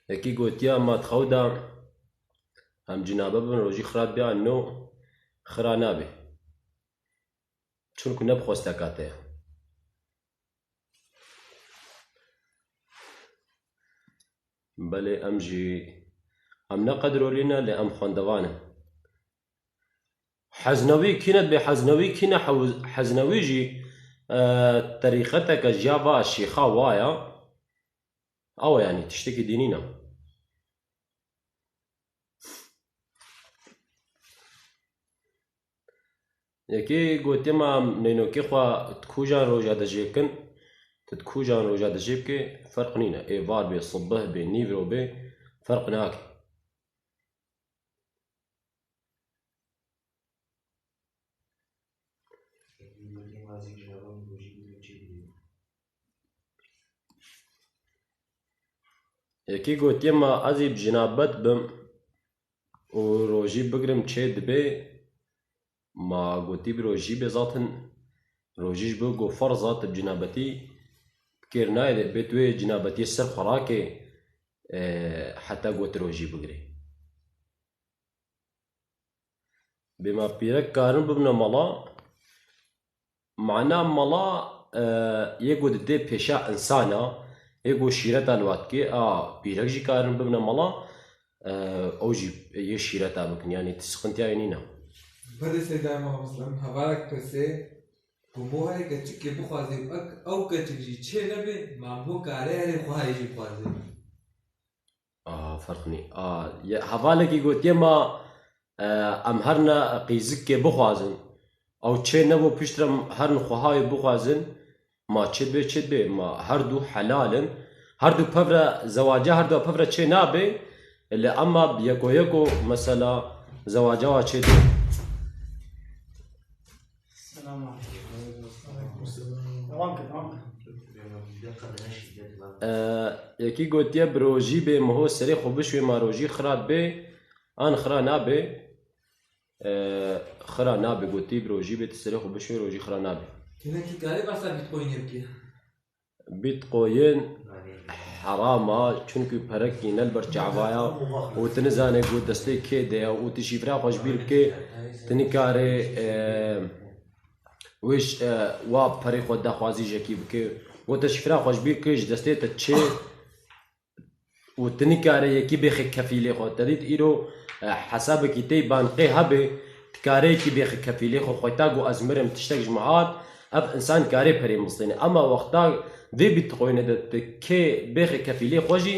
Yekî gotiya, ma di xew de em cinabe bibin, rojî xira dibe, no xira nabe. Çunku ne bi xwesteka te ye. Belê em jî, em ne qedrolî ne, lê em xwendevan in. Heznewî kî ne dibê, Heznewî kî ne, Hew-, Heznewî jî, e, terîqeteke ji ya va şêxa wa ya. Ew e, yanî tiştekî dînî ne. Yekê gotiye, ma em nênokê xwe di kujan roja de jê bikin, tu di kujan roja de jê bikê, ferq nîne. Êvar bê, sibih bê, nîvro bê, ferq nake. Yekî gotiye, ma ez ê bi jinabet bim û rojî bigrim çê dibe, ma gotî bi rojî bê zaten, rojî ji bo ku ferz e, tu bi cinabetî bi kêr nayê, dê bê tu wê cinabetiyê ser xwe rakê, e, heta ku tu rojî bigirê. Bê ma pîrek karin bibine mala. Mana mala, e, yê ku didê pêşa insana, yê ku şîreta li wa dikê, a pîrek jî karin bibine mala, e, ew jî yê şîreta bikin. Yanî ti siqintiyayê nîne. Belê Seyda Mama Muslim, hevalek pirsê, ku bo herê keçikê bixwazê, ek-, ew keçik jî çê nebe, ma bo kare herê xwe hayê jî bixwazê. Aha, ferq nî. A, ye, hevalekî gotiye ma, e, em herine qîzikê bixwazin. Ew çê nebû piştre em herin xwehayê bixwazin. Ma çê dibê, çê dibê. Ma her du helal in. Her du pevre zewaca, her du pevre çê nabe. Lê ema yeko yeko mesela zewaca wa çê dibê. Selam aleyküm. Devam ke, devam ke. Ee, yekî gotiye bi rojî bê miho serê xwe bişwê ma rojî xira dibe an xira nabe. Ee, xira nabe gotî bi rojî bê tu serê xwe bişwê rojî xira nabe. Hinekî kare behsa Bitcoinê bike. Bitcoin heram a, çunkî perekî ne li ber çavaya û tu nizane ku destê kê de ye û tu şîfra xwe ji bîr bike, tu nikare, e, wê ji, e, wa perê xwe daxwazî jekî bike. Û tu şîfra xwe ji bîr kir ji destê te çê û tu nikare yekî bêxe kefîlê xwe. Te dît îro, e, hesabekî tê bankê hebe, tu kare yekî bêxe kefîlê xwe. Xweta ku ez mirim tiştek ji min hat, ev însan kare perê min bistêne. Ema wexta vê Bitcoinê de tu kê bêxe kefîlê xwe jî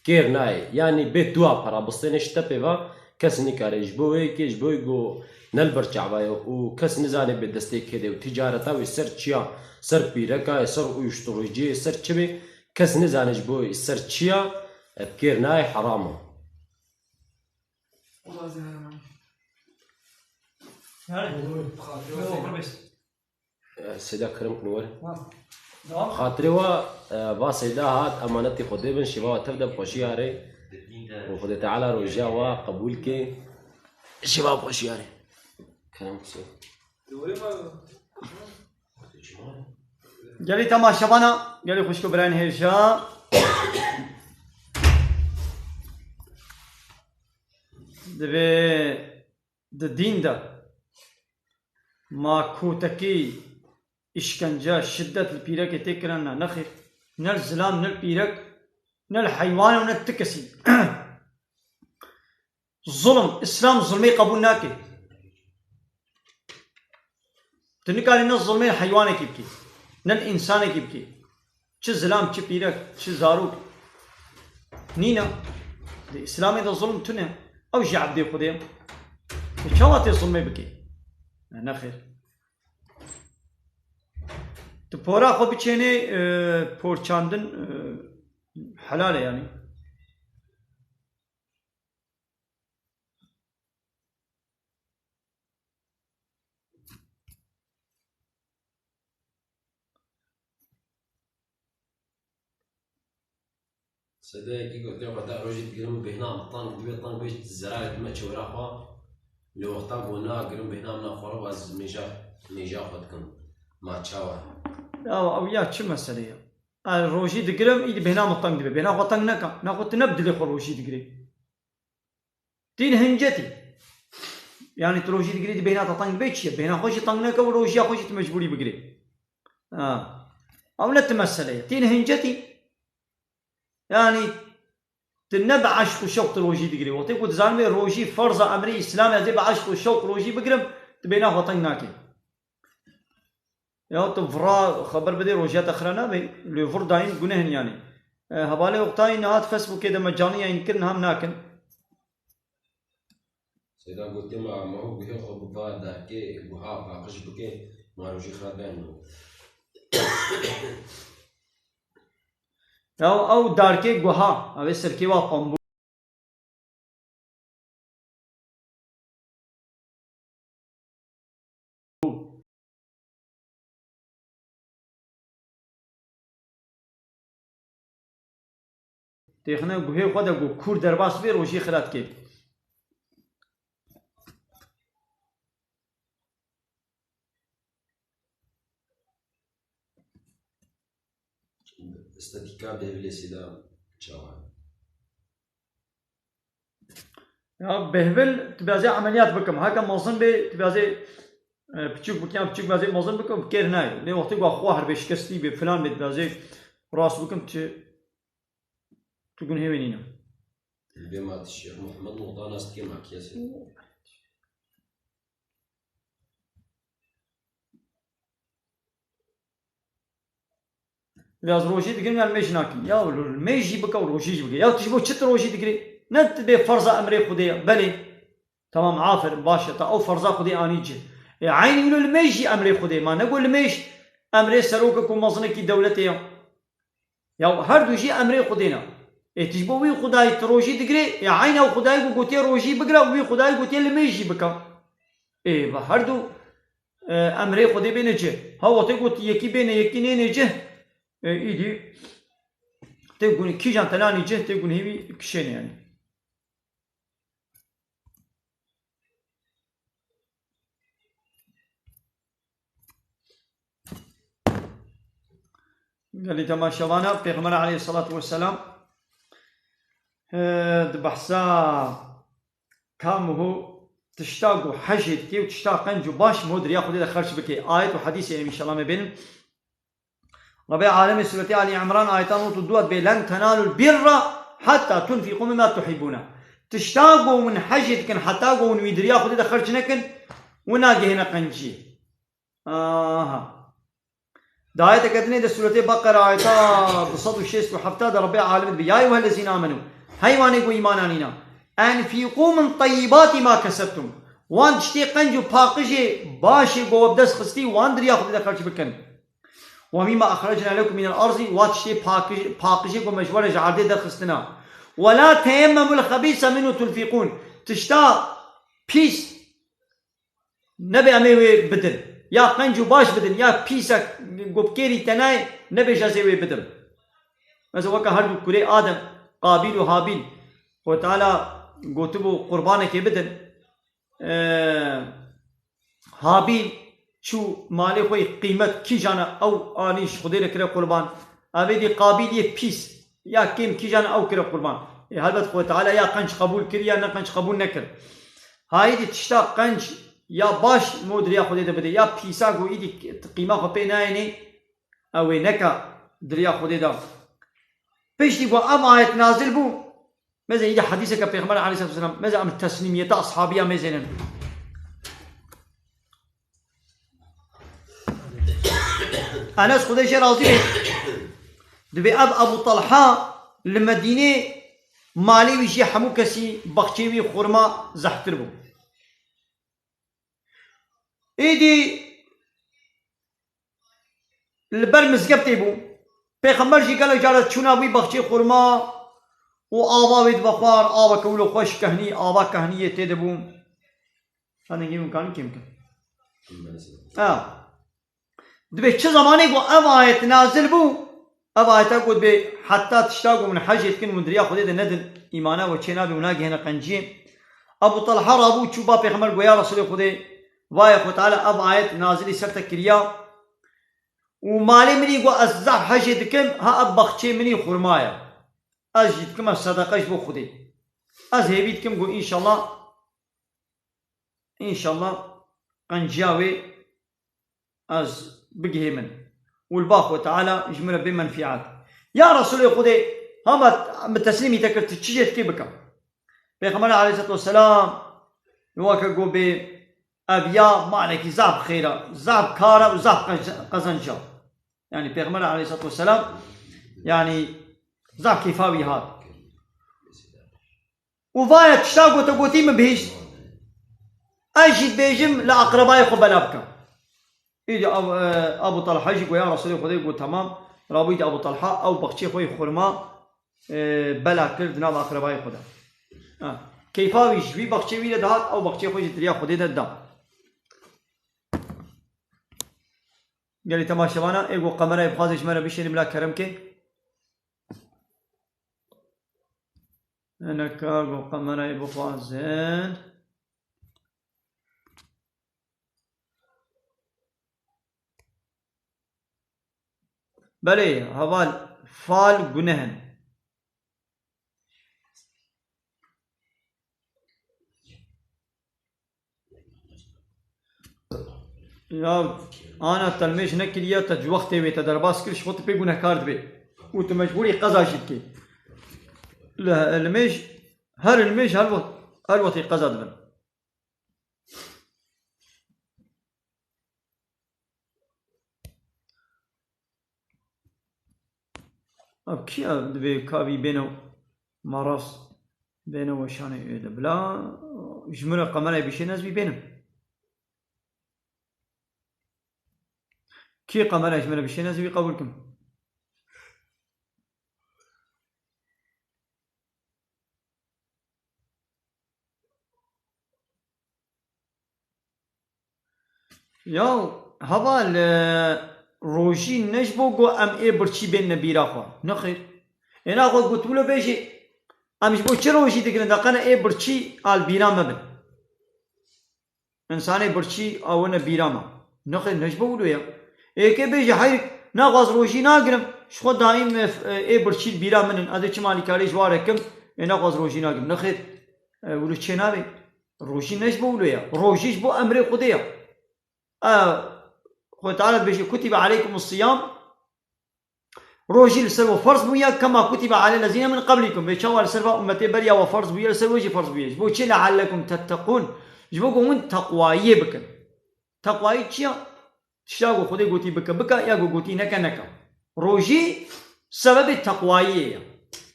kêr nayê. Yanî bê tu wa pera bistêne ji te pê ve kes nikare. Ji bo wê yekê, ji bo ku ne li ber çava ye û kes nizane bê destê kê de û ticareta wê ser çi ya, ser pîreka ye, ser uyuşturuciyê, ser çi bê, kes nizane ji bo ser çi ya, e, bi kêr nayê, heram e. Seyda Kerem Kunwer. Xatirê wa, e, va Seyda hat, emanetî Xwedê bin, şiva wa tev de bi xweşî yarê. Û Xwedê Teala roja wa qebûl ke. Şiva bi xweşî yarê. Kerem Husên. Gelî temaşevana, gelî xwişk û birayên hêja. Divê di dîn de ma kotekî, îşkence, şiddet li pîrekê tê kirin ne, nexêr. Ne li zilam, ne li pîrek, ne li heywan û ne ti kesî. Zulm, Îslam zulmê qebûl nake. Tu nikarî ne zulmê heywanekî bikî, ne li însanekî bikî. Çi zilam, çi pîrek, çi zarok. Nîne. Di Îslamê de zulm tune. Ew jî ebdê Xwedê ye. Tu çawa tê zulmê bikî? Ne, nexêr. Tu pora xwe biçênê, e, porçandin, e, helal e yanî. Sedeyekî gotiye xwe da rojî digirim û bêhna min teng dibe, teng bê zerarê dime çewra xwe. Lê wexta ku nagirim bêhna min a xwe re ez mêja, mêja xwe dikim. Ma çawa? Ya, ew ya çi mesele ye? Ez rojî digirim, îdî bêhna min teng dibe. Bêhna xwe teng neka. Naxwe tu ne bi dilê xwe rojî digirî. Tîn hincetî. Yanî tu rojî digirî, di bêhna te teng dibe çi ye? Bêhna xwe jî teng neke û rojiya xwe jî tu mecbûrî bigirî. Ha. Ew ne ti mesele ye. Tîn hincetî. Yanî tu ne bi eşq û şewq tu rojî digirî. Wextê ku dizanibê rojî ferza emrê Îslamê, ez ê bi eşq û şewq rojî bigirim, tu bêhna xwe teng nakî. Ya tu vira xeber bidê rojiya te xira nabe, lê vir dayîn guneh in yanî. E, hevalê Oktayî niha di Facebookê de me canî yayîn kir, niha em nakin. Seyda gotiye ma, ma hû guhê xwe bi va darkê guha paqij bike, ma rojî xira ben. Ya ew darkê guha, ew ê serkê wa pambû. Têxine guhê xwe de ku kûr derbas bê, rojî xira dike. Estetîka bêhvilê Seyda çawa? Ya bêhvil, tu bêzê emeliyat bikim. Heke mezin bê, tu bêzê, e, piçûk bikim, piçûk bêzê mezin bikim, bi kêr nayê. Lê wextê ku xwe her bê şikestî bê, filan bê, tu bêzê rast bikim, tu, tu gunhê wê nîne. Bê ma tu Şêx Muhammed Muxtar nas dikê ma kiyesê. Dibê ez rojî digirim ya limêj nakim. Ya limêj jî bike û rojî jî bike. Ya tu ji bo çi tu rojî digirî? Ne tu bê ferza emrê Xwedê ye. Belê. Tamam, aferin, baş e. Ta ew ferza Xwedê anî cih. Ê, eynî wilo limêj jî emrê Xwedê ma. Ne ku limêj emrê serokek û mezinekî dewletê ya. Ya her du jî emrê Xwedê ne. Ê, tu ji bo wî Xwedayî tu rojî digirê, ê, eyna ew Xwedayî ku gotiye rojî bigire û wî Xwedayî gotiye limêj jî bike. Ê, ve her du, e, emrê Xwedê bêne cih. Ha wextê ku tu yekî bêne, yekî nêne cih, e, îdî tê gunî kîjan te nanî cih, tê gunî hêvî kişêne yanî. Gelî temaşevana, Pêxember aleyhissalatu vesselam, e, di behsa ka miho tişta ku hejê dikê û tişta qenc û baş miho di riya Xwedê de xerç bikê. Ayet û hedîsê em înşallah me bênin. Rebê Alemê Sûretê Alî Emran ayeta nod û du dibê, "Len tenalul birra hatta tunfiqu mimma tuhibbûne." Tişta ku hûn hejê dikin, heta ku hûn wî di riya Xwedê de xerc nekin, hûn nagihêne qenciyê. Aha. Di ayeteke dinê de Sûretê Beqera ayeta du sed û şêst û heft de Rebê Alemê dibê, "Ya eyyuhellezîne amenû." Hey wanê ku îman anîna. "Enfîqû min teyyibâtî ma kesebtum." Wan tiştê qenc û paqijê başê ku we bi dest xistî, wan di riya Xwedê de xerc bikin. "Ve mimma ahrecna lekum minel arzî", wa tiştê paqij-, paqijê ku me ji we re ji erdê derxistina. "Ve la teyemmemul xebîse minhu tunfîqûn." Tişta pîs nebe em ê wê bidin. Ya qenc û baş bidin, ya pîsek ku bi kêrî te nayê, nebêje ez ê wê bidim. Mesela weke her du kurê Adem, Qabîl û Habîl, Xwedê Teala gotibû qurbanekê bidin. Ee, Habîl çû malê xwe yê qîmet kîjan e ew anî ji Xwedê re kire qurban. Evê dî Qabîl yê pîs ya kêm kîjan e ew kire qurban. Ê, helbet Xwedê Teala ya qenc qebûl kir ya ne qenc qebûl nekir. Hayî dî tişta qenc ya baş mo di riya Xwedê de bide ya pîsa ku îdî qîma xwe pê nayênê, ew ê neka di riya Xwedê de. Piştî ku ev ayet nazil bû, meze îdî hedîseke Pêxember aleyhisselatu vesselam, meze em teslîmiyeta ashabiya mêzênin. Enes Xwedê jê razî be, dibê ev Ebu Talha li Medînê malê wî jê hemû kesî baxçeyê wî xurma zehftir bû. Êdî li ber mizgeftê bû. Pêxember jî gelek cara çûna bû baxçeyê xurma û ava wê dibe xwar, aveke wilo xweş kehnî, ava kehniyê tê de bû. Sen dengê min karin kêm kin. Ha. Dibê çi zemanê ku ev ayet nazil bû, ev ayeta ku dibê heta tişta ku hûn hecê dikin hûn di riya Xwedê de nedin, îmana we çê nabe û nagihêne qenciyê. Ebu Talha rabû çû ba Pêxember got, "Ya Resûlê Xwedê, vaye Xwedê Teala ev ayet nazilî ser te kiriya û malê min î got ez zehf hecê dikim, ha ev baxçeyê min î xurma ye. Ez jî dikim ez sedeqe ji bo Xwedê. Ez hêvî dikim got înşallah, înşallah qenciya wê ez bigihê min. Û li ba Xwe Teala ji min re bê menfîat." Ya Resûlê Xwedê, hema min teslîmî te kir, tu çi jê dikê bikim. Pêxember aleyhisselatu vesselam, weke got bê, ev ya malekî zaf xêr e, zaf kar e û zaf qez-, qezenc e. Yani Pêxember aleyhisselatu vesselam, yani zaf kêfa wî hat. Û vaye tişta ku te gotî min bihîst. Ez jî dibêjim li aqrebayê xwe bela bikim. Îdî Ab-, e, Abu Talha jî got, "Ya Resulê Xwedê," got, "Temam." Rabû îdî Abu Talha ew baxçeyê xwe yê xurma, e, bela kir di nav aqrebayê xwe de. Ha. Keyfa wî ji wî baxçeyê wî re dihat, ew baxçeyê xwe jî di riya Xwedê de da. Gelî temaşevana, ê ku qemerayê bixwaze ji me re bişêne bila kerem ke. Hineka ku qemerayê bixwazin. Belê, heval, fal guneh in. Ya, ana te limêj nekiriye, te ji wextê wê te derbas kir, ji xwe tu pê gunehkar dibê. Û tu mecbûrî qeza jî dikê. Li, limêj, her limêj her wext, her wextê qeza dibin. Ev kî ye divê ka vî bêne maraz, bêne weşanê wê de? Bila ji min re kamerayê bişêne ez vî bênim. Kî kamerayê ji min re bişêne ez vî qebûl kim. Ya heval, e, rojî ne ji bo ku em ê birçî bênine bîra xwe. Nexêr. Ê naxwe got wilo bêjî, em ji bo çi rojî digirin? De qene ê birçî al bîra me bin. Însanê birçî awine bîra me. Nexêr, ne ji bo wilo ye. Ê yekê bêje, heyr, naxwaz rojî nagirim, ji xwe daîm, e, f-, e, ê birçî bîra min in. Ez ê çima alîkarî ji wan re kim, ê naxwaz rojî nagirim. Nexêr, e, wilo çê nabe. Rojî ne ji bo wilo ye. Rojî ji bo emrê Xwedê ye. E, Xwedê Teala dibêje, "Kutibe aleykumus siyam." Rojî li ser we ferz bûye, "kema kutibe alel lezîne min qablikum." Vê çawa li ser va ummetê beriya we ferz bûye, li ser we jî ferz bûye. Ji bo çi? "Leallekum tetteqûn." Ji bo ku hûn teqwayiyê bikin. Teqwayî çi ye? Tişta ku Xwedê gotî bike, bike, ya ku gotî neke, neke. Rojî sebebê teqwayiyê ye.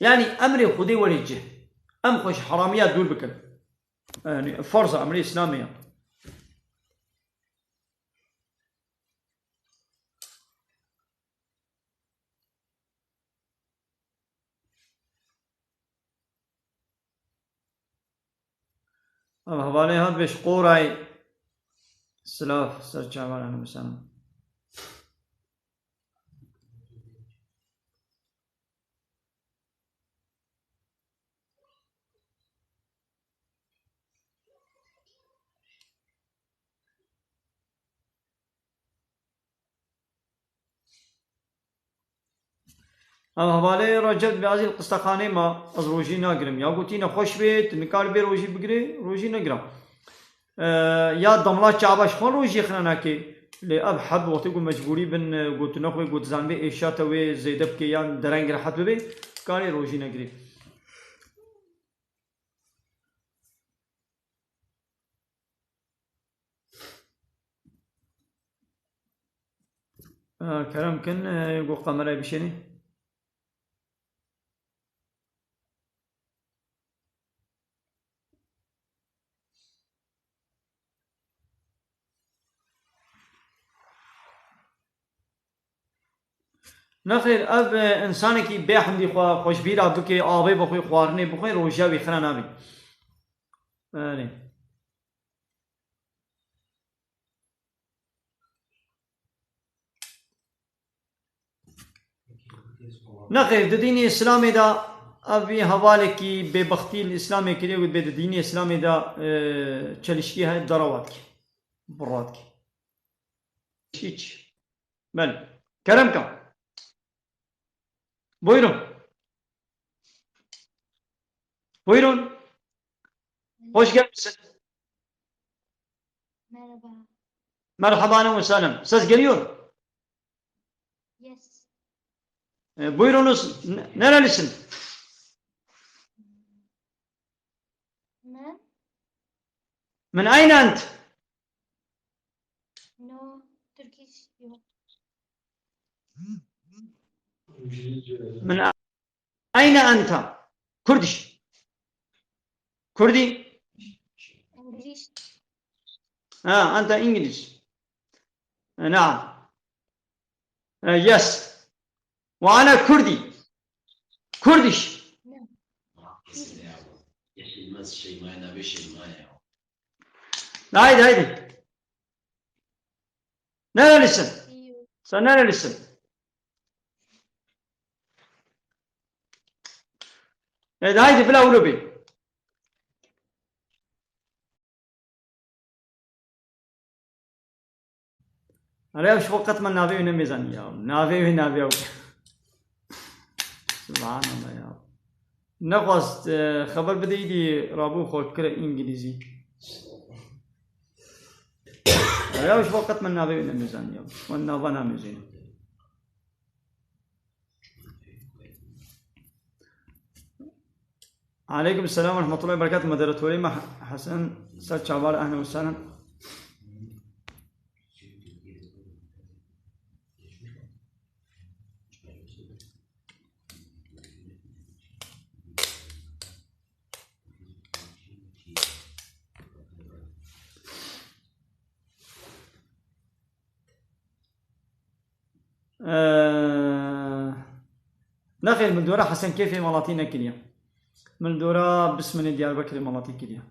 Yanî emrê Xwedê were cih. Em xwe ji heramiya dûr bikin. Yanî ferz e, emrê Îslamê ye. Ev hevalê hat bêj qorayê. Silav ser çavan, ehlen we sehlen. Ev hevalê Recep dibê ez ê li qistexanê ma, ez rojî nagirim. Ya gotî nexweş bê, tu nikarî bê rojî bigirê, rojî negira. Ee, ya damla çava ji xwe rojî xine nake. Lê ev heb wextê ku mecbûrî bin, e, got nexwe, got zanibê êşa te wê zêde bike yan dereng rehet bibe, karê rojî negirê. Ee, kerem kin, e, ku kamerayê bişênî. Nexêr, ev, e, însanekî bê hindî xwe, xwe ji bîra bike, avê bixwe, xwarinê bixwe, rojiya wî xira nabî. Erê. Nexêr, di dînê Îslamê de ev vî hevalekî bêbextî li Îslamê kiriye, got bê di dînê Îslamê de, e, çelişkî heye, dera wa dikî. Bi ra dikî. Hiç. Belê. Kerem ka. Buyurun. Buyurun. Hoş gelmişsin. Merhaba. Merhaba, ahlen ve sahlen. Ses geliyor. Yes. E, buyurunuz. Ne-, nerelisin? Ben? Min ayne ent? No, Turkish yok. Min ayne enta? Kurdish. Kurdi? English. Ha, enta English. E, naam. E, yes. Ve ana Kurdi. Kurdish. No. Kesilmez Şeyma'ya, nabê Şeyma'ya. Haydi, haydi. Nerelisin? Sen nerelisin? Evet, haydi, bila ulu bir. Erê, ew ji xwe qet me navê wî nemêzanî ya. Navê wî navê ew. Subhanallah ya. Nexwast, e, xeber bide îdî rabû xwe kire îngilîzî. Erê, ew ji xwe qet me navê wî nemêzanî ya. Wan nava namêzîne. Aleykum selam ve rahmetullahi ve berekatuhu. Moderatörê me Hesen ser çavar, ehlen ve sehlen. Eee, nexêr, min dora Hesen Kêfê malatî nekiriye. Min dora Bisminê Diyarbekirê malatî kiriye.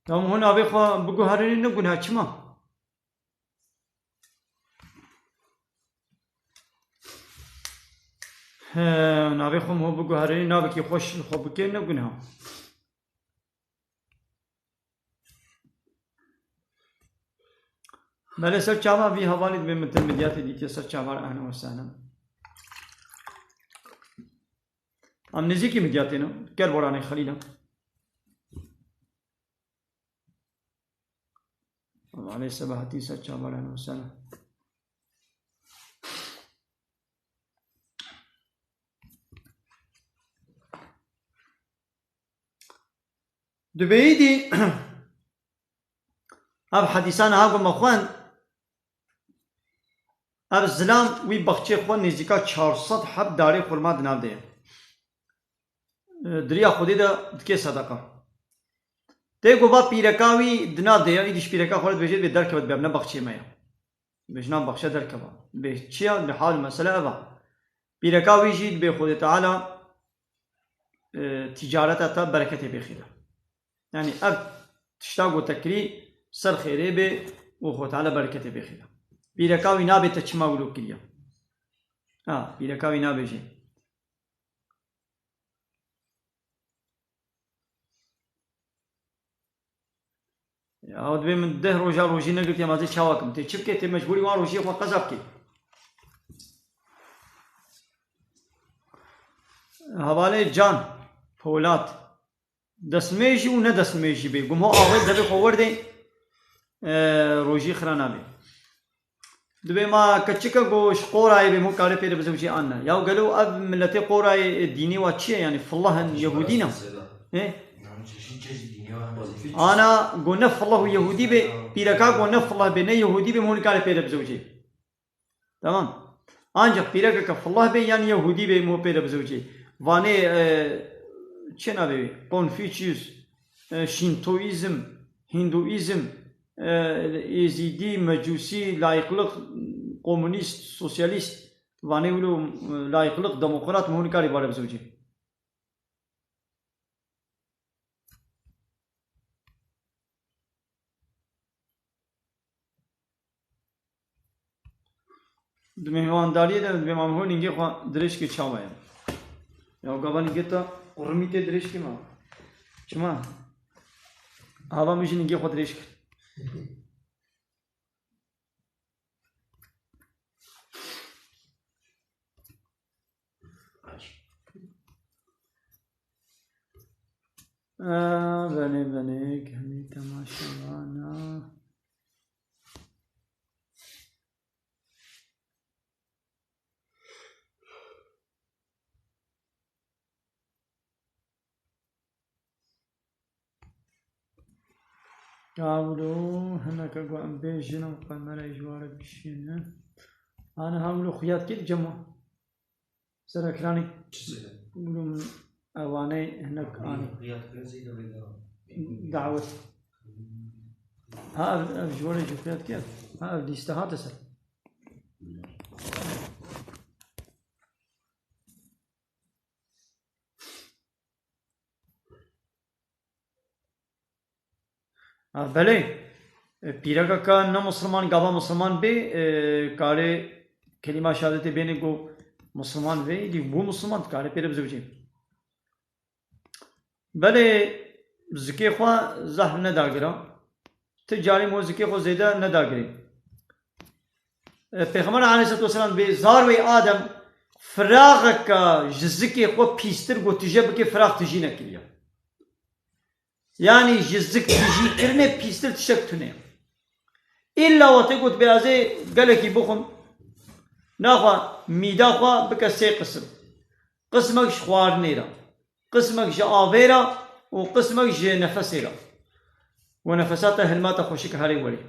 Ya hûn navê xwe biguherînin, ne guneh, çima? He, navê xwe hûn biguherînin, navekî xweş li xwe bikê, ne guneh. Belê, ser çava vî hevalî dibê min te midyatê dîtiye ser çavar, ehlen we sehlen. Em nêzîkî midyatê ne, ker boranê xelîl e. Alê Sebahatî ser çavar, ehlen we sehlen. Dibêyî dî ev hedîsa niha ku me xwend, ev zilam wî baxçê xwe nêzîka çar sed heb darê xurma di nav de ye. E, di riya Xwedê de dike sedeqa. Tê ku va pîreka wî di nav de ye, îdî ji pîreka xwe re dibêje, dibê derkeve, dibê ev ne baxçeyê me ye. Dibê ji nav baxçe derkeva. Dibê çi ya? Dibê hal mesele ev e. Pîreka wî jî dibê Xwedê Teala, e, tîcareta te bereketê bêxî de. Yanî ev tişta ku te kirî ser xêrê bê û Xwedê Teala bereketê bêxî de. Pîreka wî nabê te çima wilo kiriye. Ha, pîreka wî nabêjê. Ya, ew dibê min deh roja rojî negirtiye, ma ez ê çawa kim? Tê çi bikê? Tê mecbûrî wan rojiyê xwe qeza bikê. Hevalê Can Polat, destnimêjî û ne destnimêjî bê, gumho axwe devê xwe werdê, e, rojî xira nabê. Dibê ma keçike ku ji Qorayê bê, hûn karê pê re bizewicê an ne? Yaw gelo ev miletê Qorayê, e, dînê wa çi ye? Yanî fillah in, yehûdî ne? He? Ana ku ne fillah û yehûdî bê, pîreka ku ne fillah bê, ne yehûdî bê, hûn karê pê re bizewicê. Tamam. Ancak pîrekeke fillah bê yan yehûdî bê, hûn pê re bizewicê. Vanê, e, çi navê wê? Konfüçyus, e, Şintoîzm, Hîndoîzm, e, Êzîdî, Mecûsî, layîqlik, komunîst, sosyalîst, vanê wilo, e, layîqlik, demokrat, hûn karî bare bizewicê. Di mêvandariyê de dibê ma hûn ningê xwe dirêj kê çawa ye? Ya gava ningê te qurmî tê dirêj kê ma? Çima? Hava min jî ningê xwe dirêj kir. Aa, belê, belê, kemî temaşevana. Hawlo hineke ku em bêjin, em qemera ji ware bişînin. Ana hawlo xuyatkî dicemo ser ekranê. Çi sere? Wilo min ewanê hinek anî. Xuyatkî zî de vê de. Dawet. Ha, ev, ev ji ware jî xuyatkî. Ha, ev lîste hate ser. Ha, belê. E, pîrekeke ne misilman, gava misilman bê, e, karê kelîma şehadetê bêne ku misilman vê, dî bû misilman, karê pê re bizewicê. Belê zikê xwe zehf nedagire. Ti carî mo zikê xwe zêde nedagirê. E, Pêxember aleyhisselatu vesselam bê zarwê Adem firaxeke ji zikê xwe pîstir got, tije bike, firax tijî nekiriye. Yanî ji zik tijî kirine pîstir tiştek tune. Îlla wextê got bê ez ê gelekî bixwim, naxwe mîda xwe bike sê qisim. Qismek ji xwarinê re, qismek ji avê re û qismek ji nefesê re. Û nefesa te hilma te xweşik herê werê.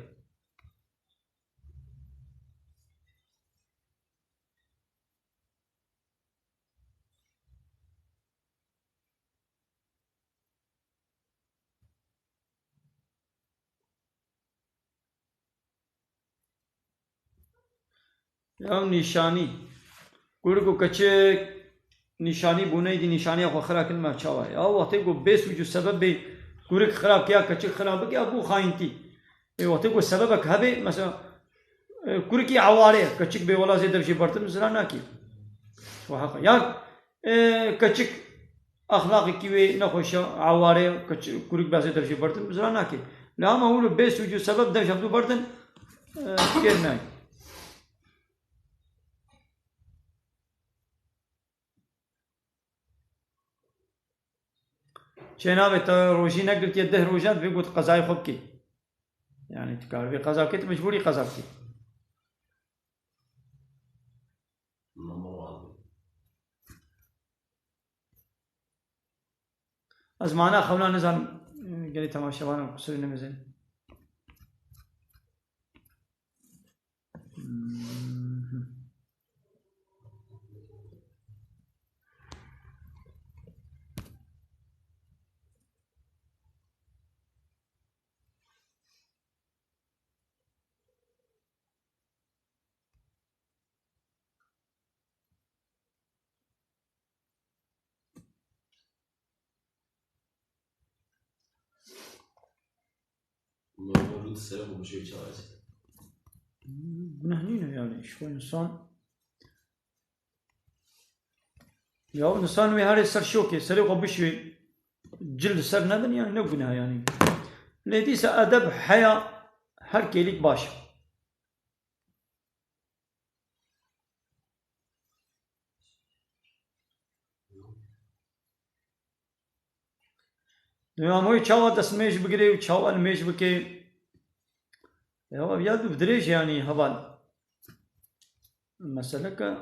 Ya nîşanî. Kurik û keçik nîşanî bûne, êdî nîşaniya xwe xira kin me çawa ye? Ya wextê ku bê sûc û sebebê kurik xira bike ya keçik xira bike, ya bû xayintî. Ê, wextê ku sebebek hebe, mesela, e, kurikî eware ye, keçik bê wela zê dev jê bertin, zira nake. Wa heqa. Ya, e, keçik exlaqekî wê nexweş e, eware ye, keçik, kurik bê zê dev jê bertin, zira nake. Lê hema hûn bê sûc û sebeb dev ji hevdû bertin, e, kêr nayê. Çênavê te rojî negirtiye deh rojan, vê got qezayê xwe bike. Yani tu kar vê qeza bike, tu mecbûrî qeza bike. Ez mana xewna nizanim, gelî temaşevanan qusûrê nemêzin. Mevlûd ser xwe bişê çares. Guneh nîne yani, ji xwe insan. Ya insan wê herê ser şokê, serê xwe bişwê, cil li ser nebin yani, ne guneh yani. Lê dîsa edeb, heya her kêlîk baş e. Dema wê çawa destmêj bigirê û çawa nimêj bikê? Ya, ya du dirêj yani heval. Mesele ke.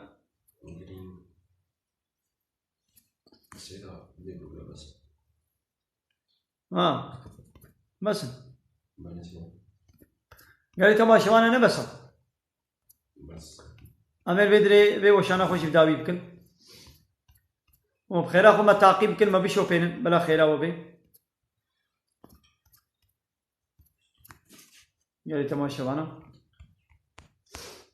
Seyda, ne bigire bes. Ha. Bes in. Bes in. Gelî temaşevana ne bes in? Bes. Em ê vê dirê, vê weşana xwe jî bi dawî bikin. Û bi xêra xwe me taqî bikin, me bişopênin, bila xêra we bê. Gelî temaşevana.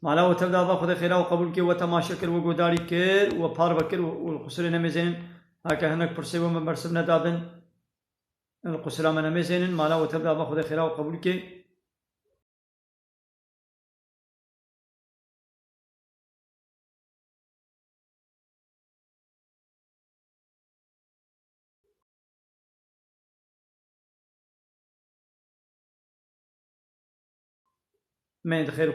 Mala we tev de, Ava Xwedê xêra we qebûl kir, we temaşe kir, we guhdarî kir, we parve kir, we, we li qusirê nemêzênin. Heke hinek pirsê we me bersiv nedabin. Li qusira me nemêzênin, mala we tev de, Ava Xwedê xêra we qebûl kir. Me di xêr û